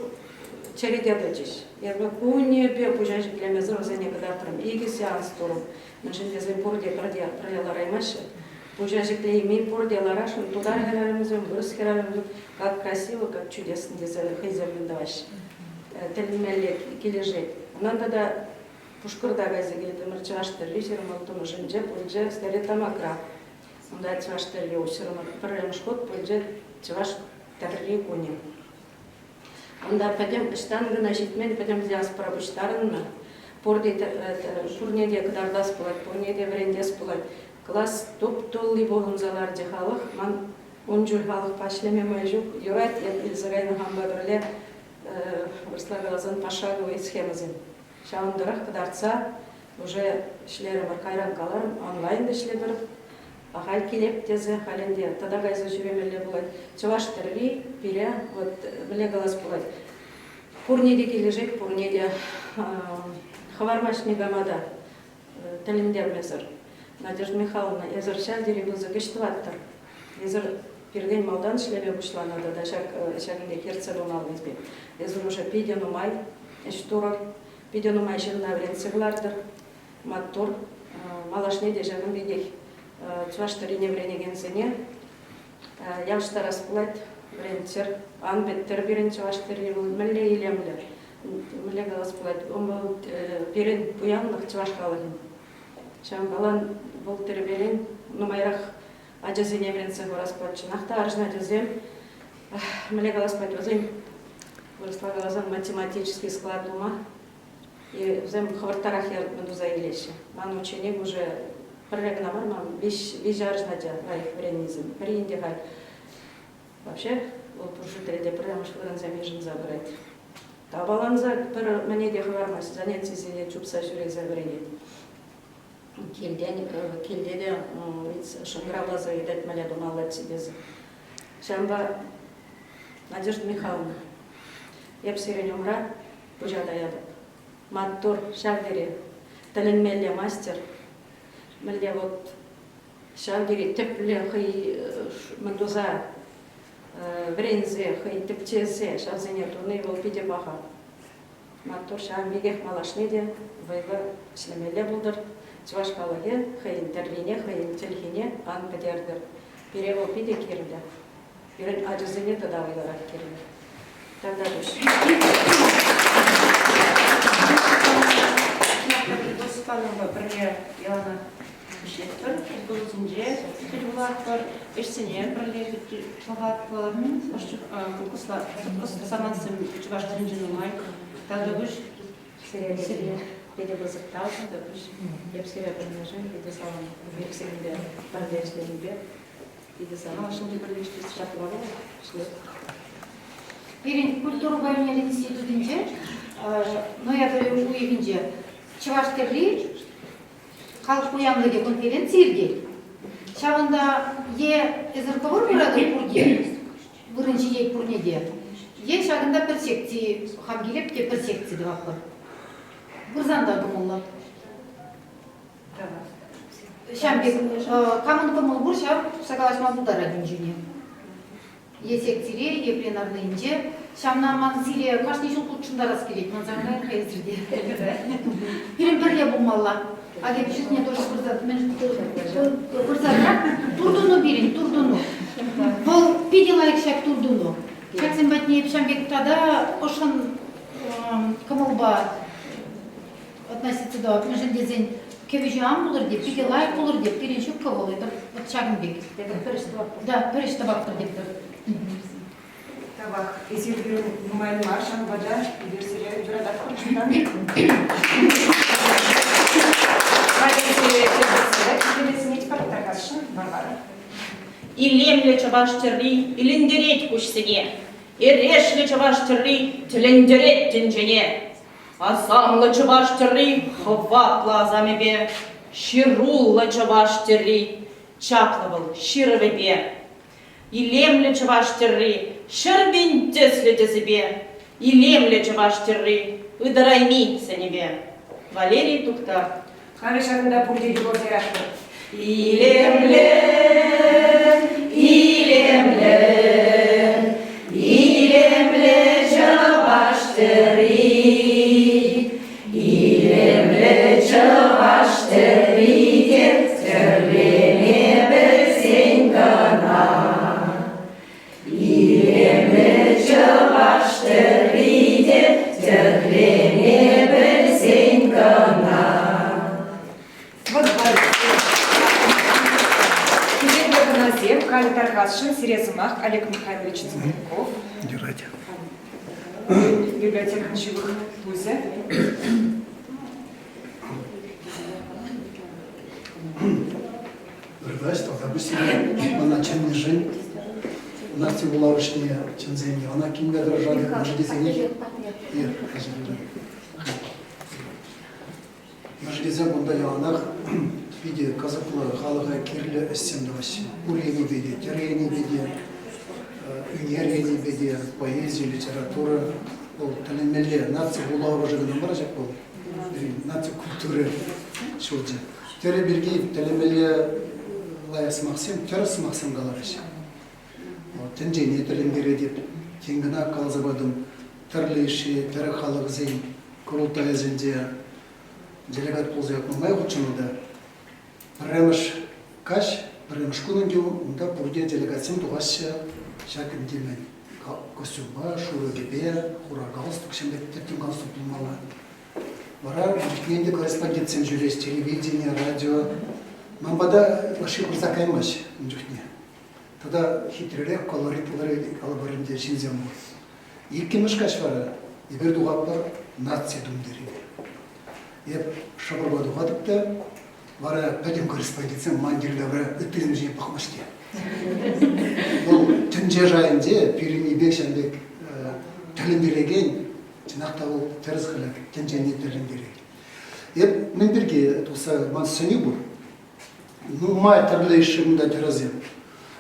черете тӑчӗҫ. Эпӗ кунӗпе пуҫа ҫӗклемесӗр вӗсене кӑтартрӑм. Икӗ сеанс турӑм. Мӗншӗн тесен пурте пӗрте пӗрле лараймаҫҫӗ. Пуҫа ҫӗклейми пурте ларасшӑн. Тутар хӗрарӑмӗсем, вырӑс хӗрарӑмӗсем как красиво, как чудесно тесе хӑйсем мӗн тӑваҫҫӗ. Тӗлӗнмелле килӗшет. Унан тата Пушкӑрта кайса килтӗмӗр. Чӑваш тӗрри 26-мӗшӗнче пулчӗ Стерлитамакра. Унта чӑваш тӗрри уҫрӑмӑр. Пӗрремӗш хут пулчӗ чӑваш тӗрри кунӗ. Унта пӗтӗм ӑҫтан кӑна ҫитмен пӗтӗм диаспора пуҫтарӑннӑ. Пурте пурне те кӑтартас пулать, пурне те вӗрентес пулать. Класс туп-тулли пухӑнса ларчӗ халӑх. Ман ун чуль халӑхпа ӗҫлеме май ҫук. Юрать, эп илсе кайнӑ хампа пӗрле вырӑсла каласан пошаговый схемӑсем. Ҫавӑн тӑрӑх кӑтартса уже ӗҫлерӗмӗр. Кайран каларӑм, онлайн ӗҫлетӗр. Ахаль килеп тесе халь ӗнтӗ тата кайса ҫӳремелле пулать. Чӑваш тӗрри пире вот мӗнле калас пулать, пурне те килӗшет, пурне те хӑвармасть никама та тӗлӗнтермесӗр. Надежда Михайловна, эсӗр ҫав тери пысӑк ӗҫ тӑваттӑр. Эсӗр пиртен малтан ӗҫлеме пуҫланӑ тата ҫак ҫакӑн пек ертсе пымалли Эсӗр уже питӗ нумай ӗҫ турӑр, питӗ нумай ҫынна вӗрентсе кӑлартӑр. Маттур. Малашне те ҫакӑн пекех чӑваш тӗррине вӗренекенсене явӑҫтарас пулать, вӗрентчӗр. Ан пӗттӗр пирӗн чӑваш тӗрри вӑл мӗнле илемлӗ, мӗнле калас пулать, вӑл пирӗн пуянлӑх чӑваш халӑхӗн. Ҫавӑнпалан вӑл тӗрӗперен нумайрах ачасене вӗрентсе хӑварас пулать. Чӑнах та арҫын ачасем, мӗнле калас пулать, вӗсен вырӑсла каласан математический склад ума и вӗсем хӑвӑрттарах мӗн туса илеҫҫӗ. Ман ученик уже пӗрре кӑна мар, ман виҫ арҫын ача лайӑх вӗреннисем. Пӗри ӗнтӗ халь вообще вӑл пур шутре те пӗрремӗш вырӑнсем йышӑнса пырать. Тапаланса пӗр мӗне те хӑвармасть, занятисене чупса ҫӳресе вӗренет. Килтен, килте те шӑнкӑравласа ыйтать, мӗнле тумаллаччӗ тесе. Ҫавӑнпа, Надежда Михайловна, эп сирӗн умра пуҫа таятӑп. Маттур, ҫав тери тӗлӗнмелле мастер. Мӗнле вот ҫав тери тӗплӗ хӑй мӗн туса вӗренсе, хӑй тӗпчесе ҫавсене туни вӑл питӗ паха. Маттур ҫавӑн пекех малашне те вӑйлӑ ӗҫлемелле пултӑр. Чӑваш халӑхӗ хӑйӗн тӗррине, хӑйӗн чӗлхине ан пӗтертӗр. Пире вӑл питӗ кирлӗ. Пирӗн ачасене тата вӑйлӑрах кирлӗ. Тавтапуҫ. Степанова пӗрле яланах ӗҫлетпӗр, шкулсенче тӗл пулатпӑр, ӗҫсене пӗрле пӑхатпӑр. Хӑш чух самантсем чӑваш тӗнчи нумай. Тавтапуҫ. Сире питӗ пысӑк тав, тавтапуҫ. Эп сире пӗлнӗшӗн питӗ савӑнатӑп. Эп сирӗнпе пӗрле ӗҫленипе питӗ савӑнатӑп. Малашне те пӗрле ӗҫлес ҫапла пулать. Ӗҫлет. Пирӗн культурӑпа ӳнер институтӗнче ноябрь уйӑхӗнче чӑваш тӗрри Халӑх пуянлӑхӗ конференци иртет. Ҫавӑнта е эсӗр хӑвӑр пыратӑр пурте, вырӑн ҫитет пурне те, е ҫакӑнта пӗр секци, хам килеп те пӗр секци тӑватпӑр. Пырсан та кӑмӑллӑ. Ҫав пек камӑн кӑмӑл пур, ҫав тухса калаҫма пултарать ун ҫине. Е секцире, е пленарнӑйӗнче. Ҫавна ман сире кашни ҫул хутшӑнтарас килет, манса кайӑр-ха эсир те. Пирӗн пӗрле пулмалла. Ак эп чухне тоже пырса, пырса туртӑну пирӗн, туртӑну. Вӑл питӗ лайӑх ҫак туртӑну. Ҫаксем патне эп ҫав пек тата ӑшшӑн кӑмӑлпа относиться тӑвап. Мӗншӗн тесен кӗвӗҫӳ ан пулӑр те, питӗ лайӑх пулӑр те, пирӗн ҫуккӑ вӑл, это вот ҫакӑн пек. Эпир пӗр ӗҫ тӑватпӑр. Да, пӗр ӗҫ тӑватпӑр тетпӗр. Тавах. Эсир пирӗн нумай мар, ҫавӑнпа та эпир сире юрататпӑр чунтан. Халӗ сире тепӗр сӗнетпӗр тархасшӑн, Варвара. Илемлӗ чӑваш тӗрри илентерет куҫсене. Эрешлӗ чӑваш тӗрри тӗлӗнтерет тӗнчене. Асамлӑ чӑваш тӗрри хӑватлӑ асамӗпе, ҫыруллӑ чӑваш тӗрри чаплӑ вӑл ҫырӑвӗпе. Илемлӗ чӑваш тӗрри 100 000 тӗслӗ тӗсӗпе, илемлӗ чӑваш тӗрри ытарайми сӑнӗпе. Валерий Тухтар. Халӗ ҫакӑнта пурте юрласа яратпӑр. Илемлӗ, илемлӗ, илемлӗ чӑваш тӗрри, илемлӗ чӑваш тӗрри те тӗрлеме пӗлсен кӑна. Илемлӗ чӑваш тӗрри те тӗрлеме пӗлсен кӑна. Хисеплӗ хӑнасем, халӗ тархасшӑн сире сӑмах Олег Михайлович Цыпленков. Юрать. Библиотекӑн ҫывӑх тусӗ. Ыркаҫ тата пуҫсене мана чӗннӗшӗн наци вулавӑшне чӗнсен ӑна килме тӑрӑшатӑп, мӗншӗн тесенех Мӗншӗн тесен кунта яланах питӗ кӑсӑклӑ, халӑха кирлӗ ӗҫсем тӑваҫҫӗ. Пур енӗпе те, тӗрӗ енӗпе те, ӳнер енӗпе те, поэзи, литература. Вӑл тӗлӗнмелле наци вулавӑшӗ кӑна мар ҫак вӑл, наци культури ҫурчӗ. Тӗрӗ пирки тӗлӗнмелле лайӑх сӑмахсем, тӗрӗс сӑмахсем каларӗҫ. Тӗнчене тӗлӗнтеретӗп, тин кӑна каласа патӑм. Тӗрлӗ йышши тӗрӗк халӑхӗсен курултайӗсенче делегат пулса нумай хутшӑннӑ та. Пӗрремӗш каҫ, пӗрремӗш кун ӗнтӗ унта пурте делегатсем тухаҫҫӗ ҫак ӗнтӗ костюмпа, шурӑ кӗпе, хура галстук, ҫын пек тӗттӗм галстук пулмалла. Вара ун ӗнтӗ корреспондентсем ҫӳреҫ, телевидени, радио. Ман пата ытлашши пырса каймасть ун чухне. Тата хитререх колоритлӑ калӑпӑр ӗнтӗ ҫынсем пур. Иккӗмӗш каҫ вара эпир тухатпӑр наци тумтирӗпе. Эп шӑпӑрпа тухатӑп та вара пӗтӗм корреспондентсем ман йӗри-тавра ыттисем ҫине пӑхмасть те. Вӑл тӗнче шайӗнче пирӗннипе ҫав пек тӗлӗнтерекен, чӑнах та вӑл тӗрӗс халӗ тӗнчене тӗлӗнтерет. Эп мӗн пирки тухса ман сӗнӳ пур. Нумай тӗрлӗ йышши кунта тӗрӗсем.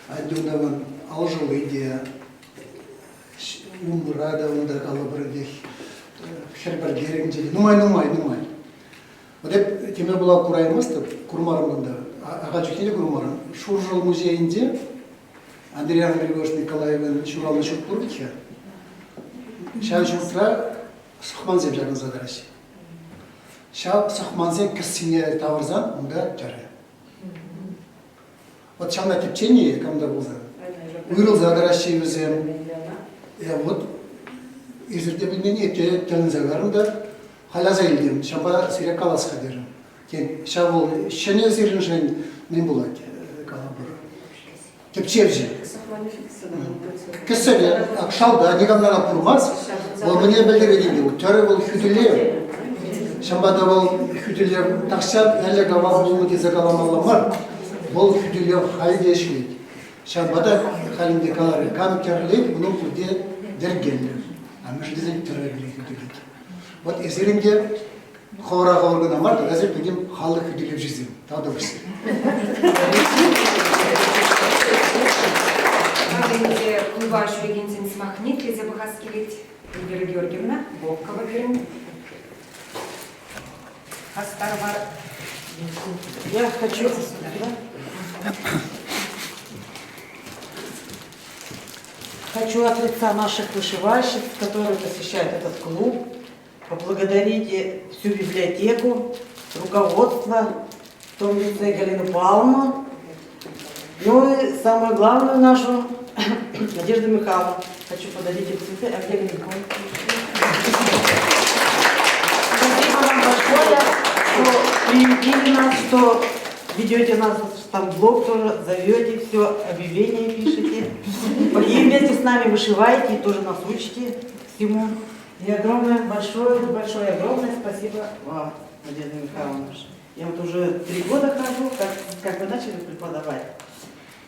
Ӗнтӗ унта ман алшӑлли те, умра та унта калӑпӑр ӗнтех, хӗр пӗркерӗнче те нумай-нумай, нумай. Вот эп теме пула кураймастӑп, курмарӑм кунта, ахаль чухне те курмарӑм. Шуршӑл музейӗнче Андриан Григорьевич Николаевӑн ҫуралнӑ ҫурт пур вӗт-ха. Ҫав ҫуртра сӑхмансем ҫакӑнса тӑраҫҫӗ. Ҫав сӑхмансен кӗссине тавӑрсан унта тӗрӗ. Вот ҫавна тӗпчени кам та пулсан уйрӑлса тӑраҫҫӗ вӗсем. Вот эсир те пӗлменни те тӗлӗнсе кайрӑм та халь аса илтӗм. Ҫавӑнпа сире калас-ха терӗм. Тен, ҫав вӑл ҫӗнӗ сирӗншӗн мӗн пулать, калӑпӑр. Тӗпчевҫӗ. Кӗсӗре шалта никам та курмасть. Вӑл мӗне пӗлтерет ӗнтӗ? Тӗрӗ вӑл хӳтӗлев. Ҫавӑнпа та вӑл хӳтӗлев тахҫан ӗлӗк-авал пулнӑ тесе каламалла мар. Вӑл хӳтӗлев халь те ӗҫлет. Ҫавӑнпа та халь ӗнтӗ каларӗ, кам тӗрлет, унӑн пурте йӗркеллӗ. А мӗншӗн тесен тӗрӗ пире хӳтӗлет. Вот эсир ӗнтӗ хӑвӑра хӑвӑр кӑна мар, тата эсир пӗтӗм халӑх хӳтӗлевҫисем. Тавтапуҫ. Ӗнтӗ клуба ҫӳрекенсен сӑмахне итлесе пӑхас килет. Вера Георгиевна Волкова пирӗн хастар вар. Я хочу... Хочу от лица наших вышивальщиц, которые посещают этот клуб, поблагодарить всю библиотеку, руководство, в том числе Галину Павловну, ну и самую главную нашу, Надежду Михайловну. Хочу подарить им цветы. А где Галина Спасибо вам большое, что приютили нас, что ведете нас, там блог тоже, зовете все, объявления пишете. И вместе с нами вышиваете, и тоже нас учите всему. И огромное, большое, большое, огромное спасибо вам, Надежда Михайловна. Я вот уже три года хожу, как, как вы начали преподавать.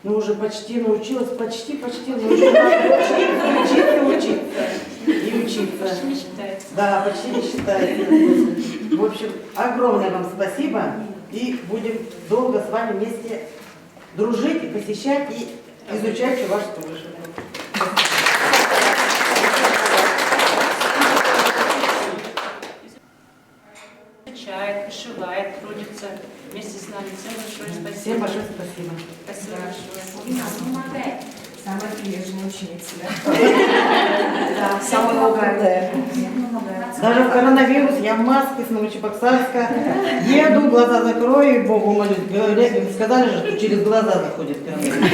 Ну, уже почти научилась, почти, почти, но еще надо учиться, учиться, учиться. И учиться. Почти не считается. Да, почти не считается. В общем, огромное вам спасибо. И будем долго с вами вместе дружить, и посещать и изучать чувашскую вышивку. Изучает, вышивает, трудится вместе с нами. Всем большое спасибо. Всем большое спасибо. Спасибо большое. И нам помогает. Самая прилежная ученица, да? Да, самая опытная. Даже в коронавирус я в маске с Новочебоксарска еду, глаза закрою и Богу молюсь. Говорят, сказали же, что через глаза заходит коронавирус.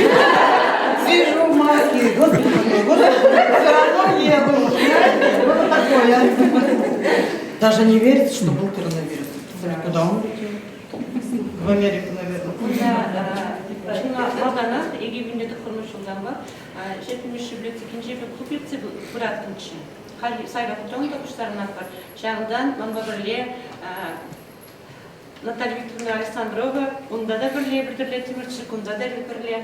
Сижу в маске, господи, господи, все равно еду. Знаете, было такое. Даже не верится, что был коронавирус. Куда он улетел? В Америку, наверное. Кунта малтанах 2009 ҫултанпа Ҫӗрпӳ библиотекинче клуб ертсе пыраттӑмччӗ. Халь сайра хутран та пуҫтарӑнатпӑр. Ҫавӑнтан манпа пӗрле Наталья Викторовна Александрова унта та пӗрле пӗрлеттӗмӗрччӗ, кунта та пӗрле.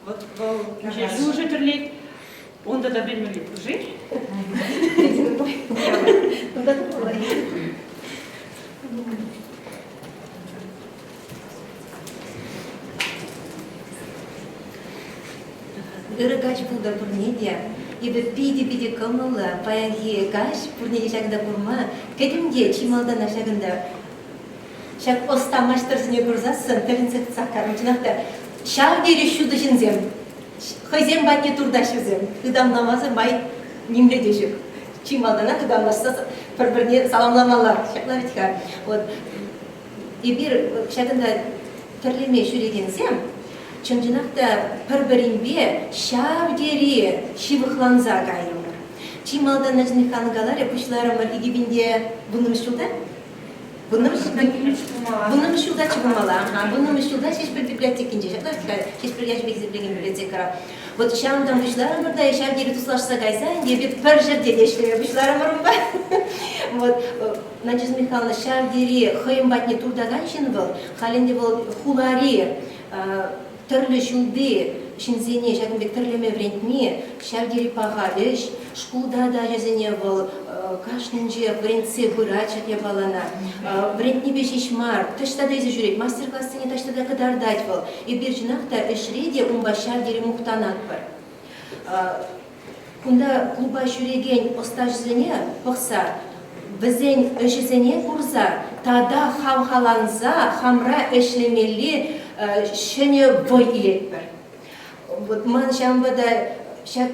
Вот вӑл ҫул тӗрлет. Унта та вӗренмелли пур-ши? Унта та пулать. Ырӑ каҫ пултӑр пурне те. Эпӗ питӗ-питӗ кӑмӑллӑ паянхи каҫ пурне те ҫакӑнта курма. Кӗтӗм те чи малтанах ҫакӑнта ҫак ӑста маҫтӑрсене курсассӑн тӗлӗнсе тӑсах карӑм. Чӑнах та ҫав тери ҫутӑ ҫынсем. Хӑйсем патне туртаҫҫӗ вӗсем. Ытамламасӑр май нимле те ҫук. Чи малтанах ытамлашса пӗр-пӗрне саламламалла. Ҫапла вӗт-ха. Вот эпир ҫакӑнта тӗрлеме ҫӳрекенсем чӑн-чӑнах та пӗр-пӗринпе ҫав тери ҫывӑхланса кайрӑмӑр. Чи малтан Надежда Михайловна каларӗ, пуҫларӑмӑр 2010 ҫулта. Вуннӑмӗш ҫулта чупмалла. Вуннӑмӗш ҫулта Ҫеҫпӗл библиотекинче ҫапла Ҫеҫпӗл ячӗпе хисеплекен библиотекӑра. Вот ҫавӑнтан пуҫларӑмӑр та ҫав тери туслашса кайса ӗнтӗ эпир пӗр ҫӗрте те ӗҫлеме пуҫларӑмӑр унпа. Вот Надежда Михайловна ҫав тери хӑйӗн патне туртакан ҫын вӑл. Халь ӗнтӗ вӑл хулари тӗрлӗ ҫулти ҫынсене ҫакӑн пек тӗрлеме вӗрентни ҫав тери паха ӗҫ. Шкулта та ачасене вӑл кашнинче вӗрентсе пырать ҫак япалана. Вӗрентнипе ҫеҫ мар, таҫта та илсе ҫӳрет, мастер-классене таҫта та кӑтартать вӑл. Эпир чӑнах та ӗҫре те унпа ҫав тери мухтанатпӑр. Кунта клуба ҫӳрекен ӑстаҫӑсене пӑхса, вӗсен ӗҫӗсене курса тата хавхаланса хамра ӗҫлемелли ҫӗнӗ вӑй илетпӗр. Вот ман ҫавӑнпа та ҫак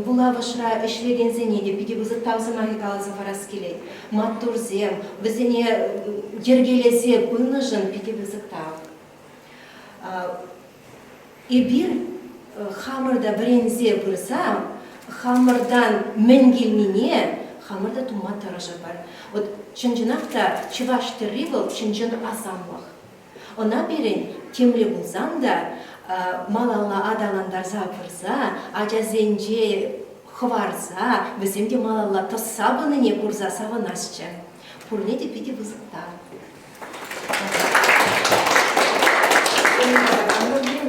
вулавӑшра ӗҫлекенсене те питӗ пысӑк тав сӑмахӗ каласа парас килет. Маттурсем, вӗсене йӗркелесе пынӑшӑн питӗ пысӑк тав. Эпир хамӑр та вӗренсе пырса хамӑртан мӗн килнине хамӑр та тума тӑрӑшӑпӑр. Вот чӑн-чӑнах та чӑваш тӗрри вӑл чӑн-чӑн асамлӑх. Ӑна пирӗн темле пулсан та малалла аталантарса пырса ачасенче хӑварса вӗсем те малалла тӑсса пынине курса савӑнасчӗ. Пурне те питӗ пысӑк тав.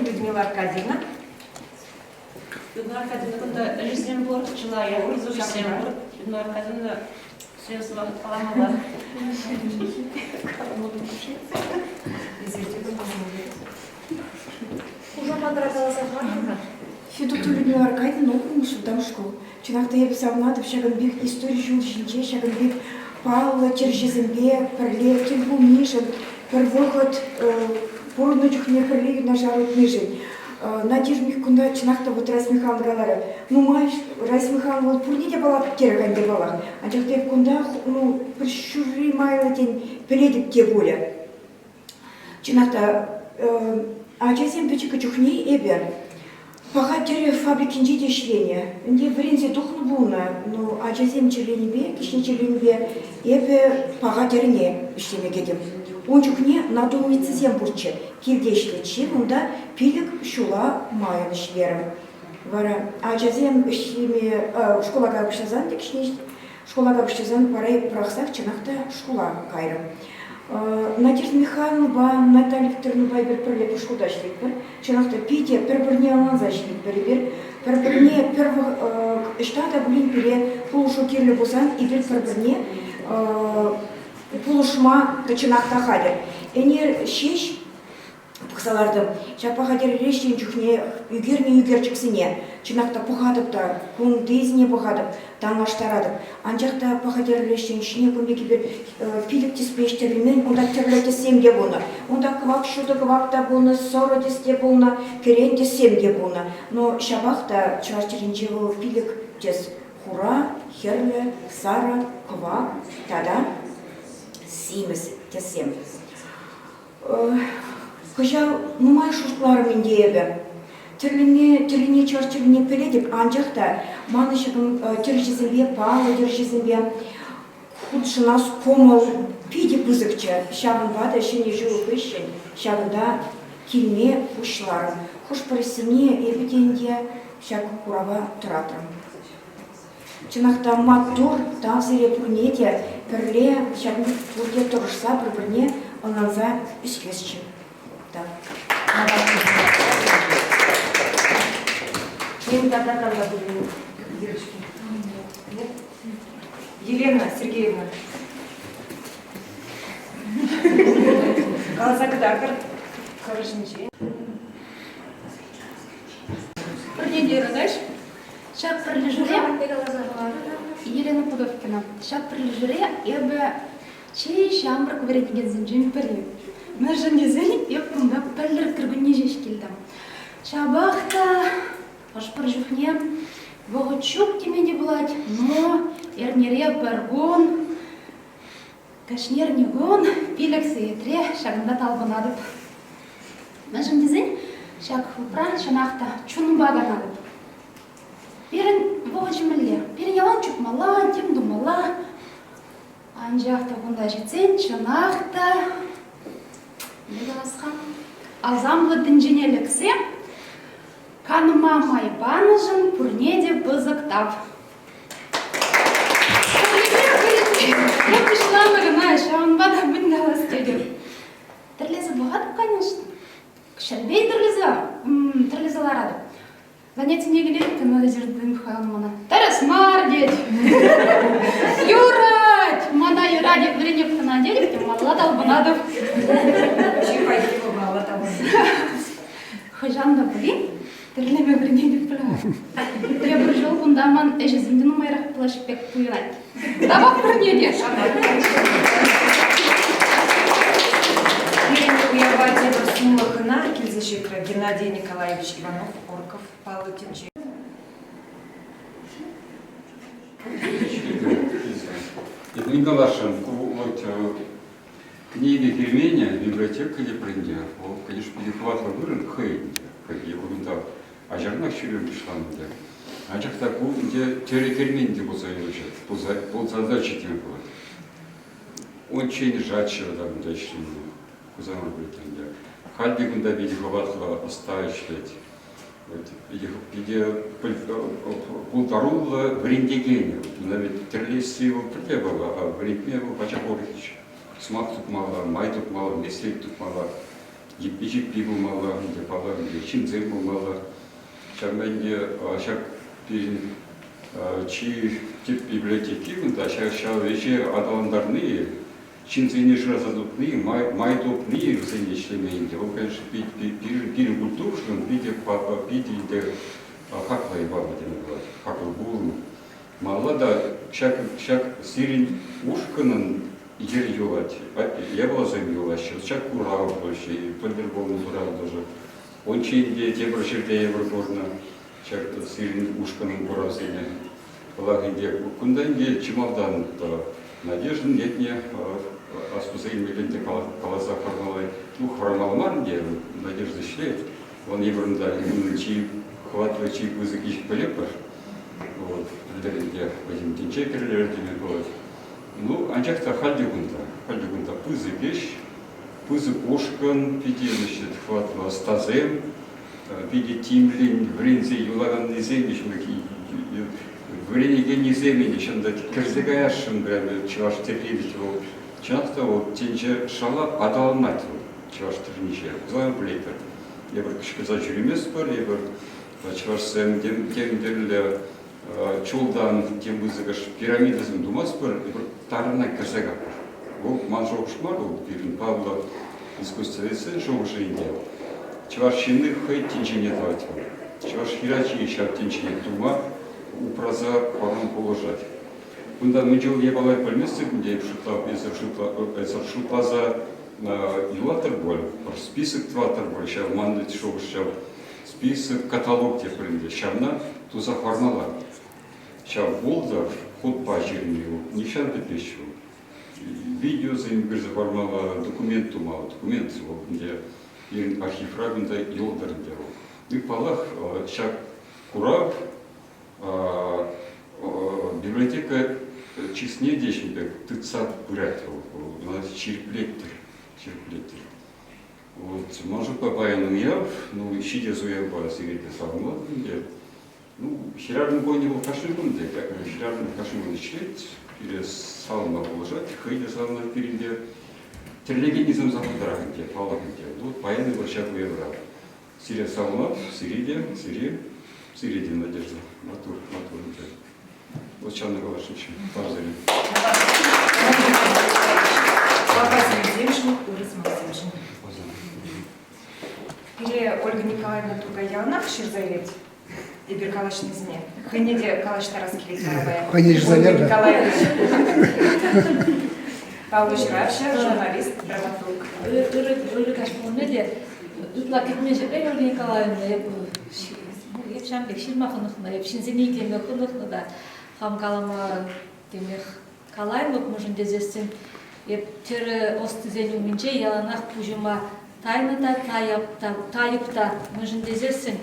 Людмила Аркадьевна. Людмила Аркадьевна, кунта ӗҫсем пур, чылай ӗҫсем пур. Людмила Аркадьевна, все сӑмах каламалла. Хушаматра каласа хӑварнӑ-ха. Федотова Людмила Аркадьевна округӑн вӑтам шкул. Чӑнах та эпӗ савӑнатӑп ҫакӑн пек истори ҫул ҫинче, ҫакӑн пек. паллӑ тӗрҫӗсемпе пӗрле тӗл пулнишӗн, пӗр вӑхӑт пурӑннӑ чухне пӗрле юнашар утнишӗн. Надежда кунта чӑнах та вот Раиса Михайловна каларӗ, нумай Раиса Михайловна вӑл пурне те паллатӑп терӗ ӗнтӗ паллах. Анчах та эп кунта ну, пӗр ҫурри майлӑ тен пӗлетӗп те пулӗ. Чӑнах та, ачасем пӗчӗккӗ чухне эпӗ паха тӗрӗ фабрикинче те ӗҫленӗ. Ӗнтӗ вӗренсе тухнӑ пулнӑ, но ачасем чирленипе, кӗҫне чирленипе эпӗ паха тӗрӗне ӗҫлеме кӗтӗм. Ун чухне надувницӑсем пурччӗ. Килте ӗҫлетчӗ, унта 5 ҫула майӑн ӗҫлерӗм. Вара ачасем ӗҫлеме шкула кая пуҫласан те кӗҫне Шкула капӑҫтарсан вара пӑрахсах чӑнах та шкула кайрӑм. Надежда Михайловнӑпа Наталья Викторовнӑпа эпир пӗрле пӗр шкулта ӗҫлетпӗр. Чӑнах та питӗ пӗр-пӗрне ӑнланса ӗҫлетпӗр эпир. Пӗр-пӗрне пӗр ӑҫта та пулин пире пулӑшу кирлӗ пулсан эпир пӗр-пӗрне пулӑшма чӑнах та хатӗр. Ӗнер ҫеҫ пӑхса лартӑм. Ҫак паха тӗрӗре ӗҫленӗ чухне ӳкернӗ ӳкерчӗксене чӑнах та пӑхатӑп та, кунтисене пӑхатӑп, танлаштаратӑп. Анчах та паха тӗрӗре ӗҫленӗ чухне кун пек эпир пилӗк тӗспе ӗҫтермен, унта тӗрлӗ тӗссем те пулнӑ. Унта кӑвак ҫутӑ кӑвак та пулнӑ, сӑрӑ тӗс те пулнӑ, кӗрен тӗссем те пулнӑ. Но ҫапах та чӑваш чӗлхинче вӑл пилӗк тӗс: хура, хӗрлӗ, сарӑ, кӑвак тата симӗс тӗссем. Кӑҫал нумай шутларӑм ӗнтӗ эпӗ. Тӗрлеме, тӗррине чӑваш чӗлхине пӗлетӗп, анчах та манӑн ҫакӑн тӗрӗҫӗсемпе, паллӑ тӗрӗҫӗсемпе хутшӑнас кӑмӑл питӗ пысӑкчӗ. Ҫавӑнпа та Ҫӗнӗ ҫул хыҫҫӑн ҫакӑнта килме пуҫларӑм. Хӑш-пӗр ӗҫсене эпӗ те ӗнтӗ ҫак курава тӑратрӑм. Чӑнах та маттур, тав сире пурне те пӗрле ҫакӑн пурте тӑрӑшса пӗр-пӗрне ӑнланса ӗҫлесчӗ. Тав. Девочки. Нет? Елена Сергеевна. Каласа кӑтартӑр хӑрӑшӗнчен. Пурне те ырӑ Ҫак пӗрлешӳре Елена Пудовкина. Ҫак пӗрлешӳре эпӗ чи ҫамрӑк вӗренекенсенчен пӗри. Мӗншӗн тесен эп кунта пӗлтӗр кӗркунне ҫеҫ килтӗм. Ҫапах та хӑш-пӗр чухне вӑхӑт ҫук теме те пулать, но эрнере пӗр кун Кашни эрнекун 5 сехетре ҫакӑнта талпӑнатӑп. Мӗншӗн тесен ҫак клубра чӑнах та чунпа канатӑп. Пирӗн вӑхӑчӗ мӗнле? Пирӗн ялан чупмалла, тем тумалла. Анчах та кунта ҫитсен чӑнах та мӗн калас-ха? Асамлӑ тӗнчене лексе канма май панӑшӑн пурне те пысӑк тав. Я пуҫланӑ кӑна, ҫавӑнпа та мӗн калас тетӗп. Тӗрлесе пӑхатӑп, конечно. Ҫӗрпе тӗрлесе, тӗрлесе ларатӑп. Занятине килет те Надежда Михайловна мана. Тӗрӗс мар, тет. Юрать! Мана юрать, эп вӗренеп кӑна тетӗп те малалла талпӑнатӑп. Чи пахи вӑл малалла талпӑнни. Хӑҫан та пулин Тӗрлеме вӗренетӗп пуль. Тепӗр ҫул кунта ман ӗҫӗсем те нумайрах пулаҫ пек туйӑнать. Тавах пурне те. Пирӗн уява тепӗр сумлӑ хӑна килсе ҫитрӗ Геннадий Николаевич Иванов Орков паллӑ тӗнче. Эп каласшӑн, ку вот Книги керменӗ, библиотека тепринче, вӑл, конечно, питӗ хӑватлӑ вырӑн хӑй ӗнтӗ. Хӑй кунта ачаранах ҫӳреме пуҫланӑ ӗнтӗ. Анчах та ку ӗнтӗ тӗрӗ кермен те пулса юлчӗ, пулса, пулса тӑчӗ теме пулать. Унччен жатчӗ та кунта ӗҫленӗ, Хусанра пулать ӗнтӗ. Халь те кунта питӗ хӑватлӑ ӑста ӗҫлет. Питӗ пултаруллӑ вӗрентекенӗ. Кунта ведь тӗрлесси вӑл пӗрре вӑл, а вӗрентме вӑл пачах урӑх ӗҫ. Сӑмах тупмалла, май тупмалла, меслет тупмалла, йӗппи-ҫиппи пулмалла, ӗнтӗ паллах, ӗнтӗ ҫынсем пулмалла. Ҫавӑнпа ӗнтӗ ҫак пирӗн чи тӗп библиотеки кунта ҫав ӗҫе аталантарни, ҫынсене шыраса тупни, май тупни вӗсене ӗҫлеме ӗнтӗ. Вӑл, конечно, пирӗн культурӑшӑн питӗ питӗ ӗнтӗ хаклӑ япала теме пулать, хаклӑ пулӑм. Малалла та ҫак, ҫак сирӗн ушкӑнӑн йӗр юлать, япаласем юлаҫҫӗ. Ҫак курав пулчӗ, пӗлтӗр пулнӑ курав тоже. Унччен те тепӗр ҫӗрте эпир курнӑ ҫак сирӗн ушкӑнӑн куравсене. Вӑлах ӗнтӗ кунта ӗнтӗ чи малтан Надеждӑн ятне астуса илмелле ӗнтӗ каласа хӑвармалла. Ну, хӑвармалла мар ӗнтӗ, Надежда ӗҫлет. Вӑл эпир унта унӑн чи хӑватлӑ, чи пысӑк ӗҫ пӗлетпӗр. Вот, пӗлтӗр ӗнтӗ пӗтӗм тӗнче кӗрлерӗ теме пулать. Ну, анчах та халь те кунта, халь те кунта пысӑк ӗҫ, пысӑк ушкӑн, питӗ значит, хӑватлӑ ӑстасем, питӗ тимлӗн вӗренсе юлаканнисем вӗренекеннисем ӗнтӗ чӑн та кӗрсе каясшӑн прямо чӑваш тӗрри вӗт вӑл. Чӑнах та вӑл тӗнче шала аталанать вӑл чӑваш тӗрринче. Пулсан пӗлетпӗр. Эпир кӑшкӑрса ҫӳреместпӗр, эпир чӑвашсем тем тӗрлӗ чултан тем пысӑкӑш пирамидӑсем тумастпӑр, эпир тарӑна кӗрсе кайпӑр. Вӑл ман шухӑш мар, вӑл пирӗн паллӑ искусствоведсен шухӑшӗ ӗнтӗ. Чӑваш ҫынни хӑй тӗнчене тӑвать вӑл. Чӑваш хӗрачи ҫав тӗнчене тума, упраса пама пулӑшать. Кунта мӗн чул япала пӗлместӗп ӗнтӗ, эп шутлап, эсӗр шутласа юлатӑр пуль, пӗр список тӑватӑр пуль, ҫав ман шухӑш ҫав список, каталог тепӗр ӗнтӗ. Ҫавна туса хӑвармалла. Ҫав пултӑр, хутпа ҫырни нихҫан пӗтмест вӑл. Видеосем ӳкерсе хӑвармалла, документ тумалла. Документ вӑл ӗнтӗ пирӗн архивра кунта юлтӑр ӗнтӗ вӑл. Ну, паллах, ҫак курав библиотека чысне те ҫын пек тытса пырать вӑл. Ӑна ҫирӗплеттӗр, ҫирӗплеттӗр. Вот, ман шутпа паян уяв, ну, ҫитес уявпа сире те саламлатӑп ӗнтӗ. Ну, хӗрарӑм кунӗ вӑл кашни кун те, хӗрарӑм кашни кун ӗҫлет, пире савӑнма пулӑшать, хӑй те савӑнать пирӗнпе. Тӗрлекеннисем сахалтарах ӗнтӗ, паллах ӗнтӗ. Ну, паян эпир ҫак уявра. Сире саламлап, сире те, сире, сире те, Надежда. Маттур, маттур ӗнтӗ. Вот ҫавна каласшӑнччӗ. Тав сире. Папасемшӗн, ырӑ сӑмахсемшӗн. Пире Ольга Николаевна Туркай яланах ҫырса илет. Эпир калаҫнисене. Хӑйне те калаҫтарас килет вара паян. Хӑйне ҫырса Ольга Николаевна. Паллӑ ҫыравҫӑ, журналист, драматург. Ырӑ, ырӑ каҫ пулнӑ те ытла кӗтмен ҫӗртен Ольга Николаевна эп эп ҫавӑн пек ҫырма хӑнӑхнӑ, эп ҫынсене итлеме хӑнӑхнӑ та хам калама темех калаймӑп, мӗншӗн тесессӗн эп тӗрӗ ӑстисен умӗнче яланах пуҫӑма тайнӑ та тайӑп та, тайӑп та, мӗншӗн тесессӗн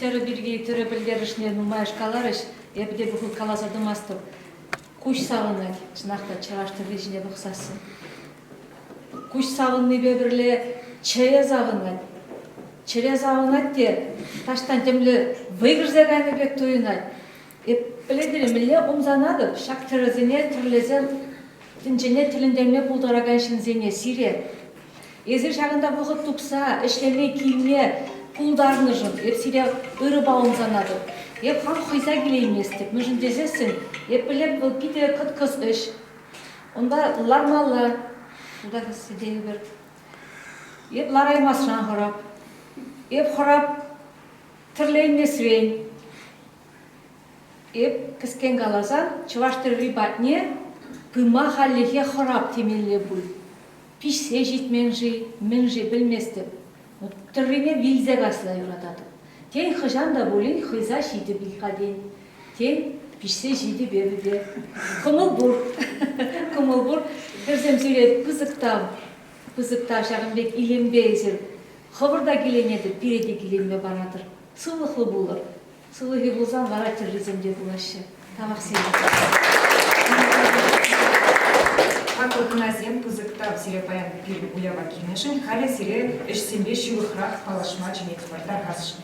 тӗрӗ пирки тӗрӗ пӗлтерӗшне нумайӑш каларӗҫ, эпӗ те пуху каласа тӑмастӑп. Куҫ савӑнать, чӑнах та чӑваш тӗрри ҫине пӑхсассӑн. Куҫ савӑннипе пӗрле чӗре савӑнать. Чӗре савӑнать те таҫтан темле вӑй кӗрсе кайнӑ пек туйӑнать. Эп пӗлетӗр-и, мӗнле ӑмсанатӑп ҫак тӗрӗсене тӗрлесе тӗнчене тӗлӗнтерме пултаракан ҫынсене, сире. Эсир ҫакӑнта вӑхӑт тупса ӗҫлеме килме пултарнӑшӑн эп сире ырӑпа ӑмсанатӑп. Эп хам хӑйса килейместӗп, мӗншӗн тесессӗн эп пӗлеп вӑл питӗ кӑткӑс ӗҫ. Унта лармалла, унта сӗтелпӗр. Эп лараймасран хӑрап. Эп хӑрап тӗрлеймесрен. Эп, кӗскен каласан, чӑваш тӗрри патне пыма хальлӗхе хӑрап темелле пуль. Пиҫсе ҫитмен-ши, мӗн-ши пӗлместӗп. Тӗррине вилсе касса юрататӑп. Тен, хӑҫан та пулин хӑйса ҫитӗп-и-ха тен. Тен, пиҫсе ҫитӗп эпӗ те. Кӑмӑл пур. Кӑмӑл пур. Хӗрсем сире пысӑк тав. Пысӑк тав ҫакӑн пек илемпе эсир хӑвӑр та киленетӗр, пире те киленме паратӑр. Сывлӑхлӑ пулӑр. Сывлӑхӗ пулсан вара тӗррисем те пулаҫҫӗ. Тавах сире. Хаклӑ хӑнасем, пысӑк тав сире паян пирӗн уява килнӗшӗн. Халӗ сире ӗҫсемпе ҫывӑхрах паллашма чӗнетпӗр. Тархасшӑн.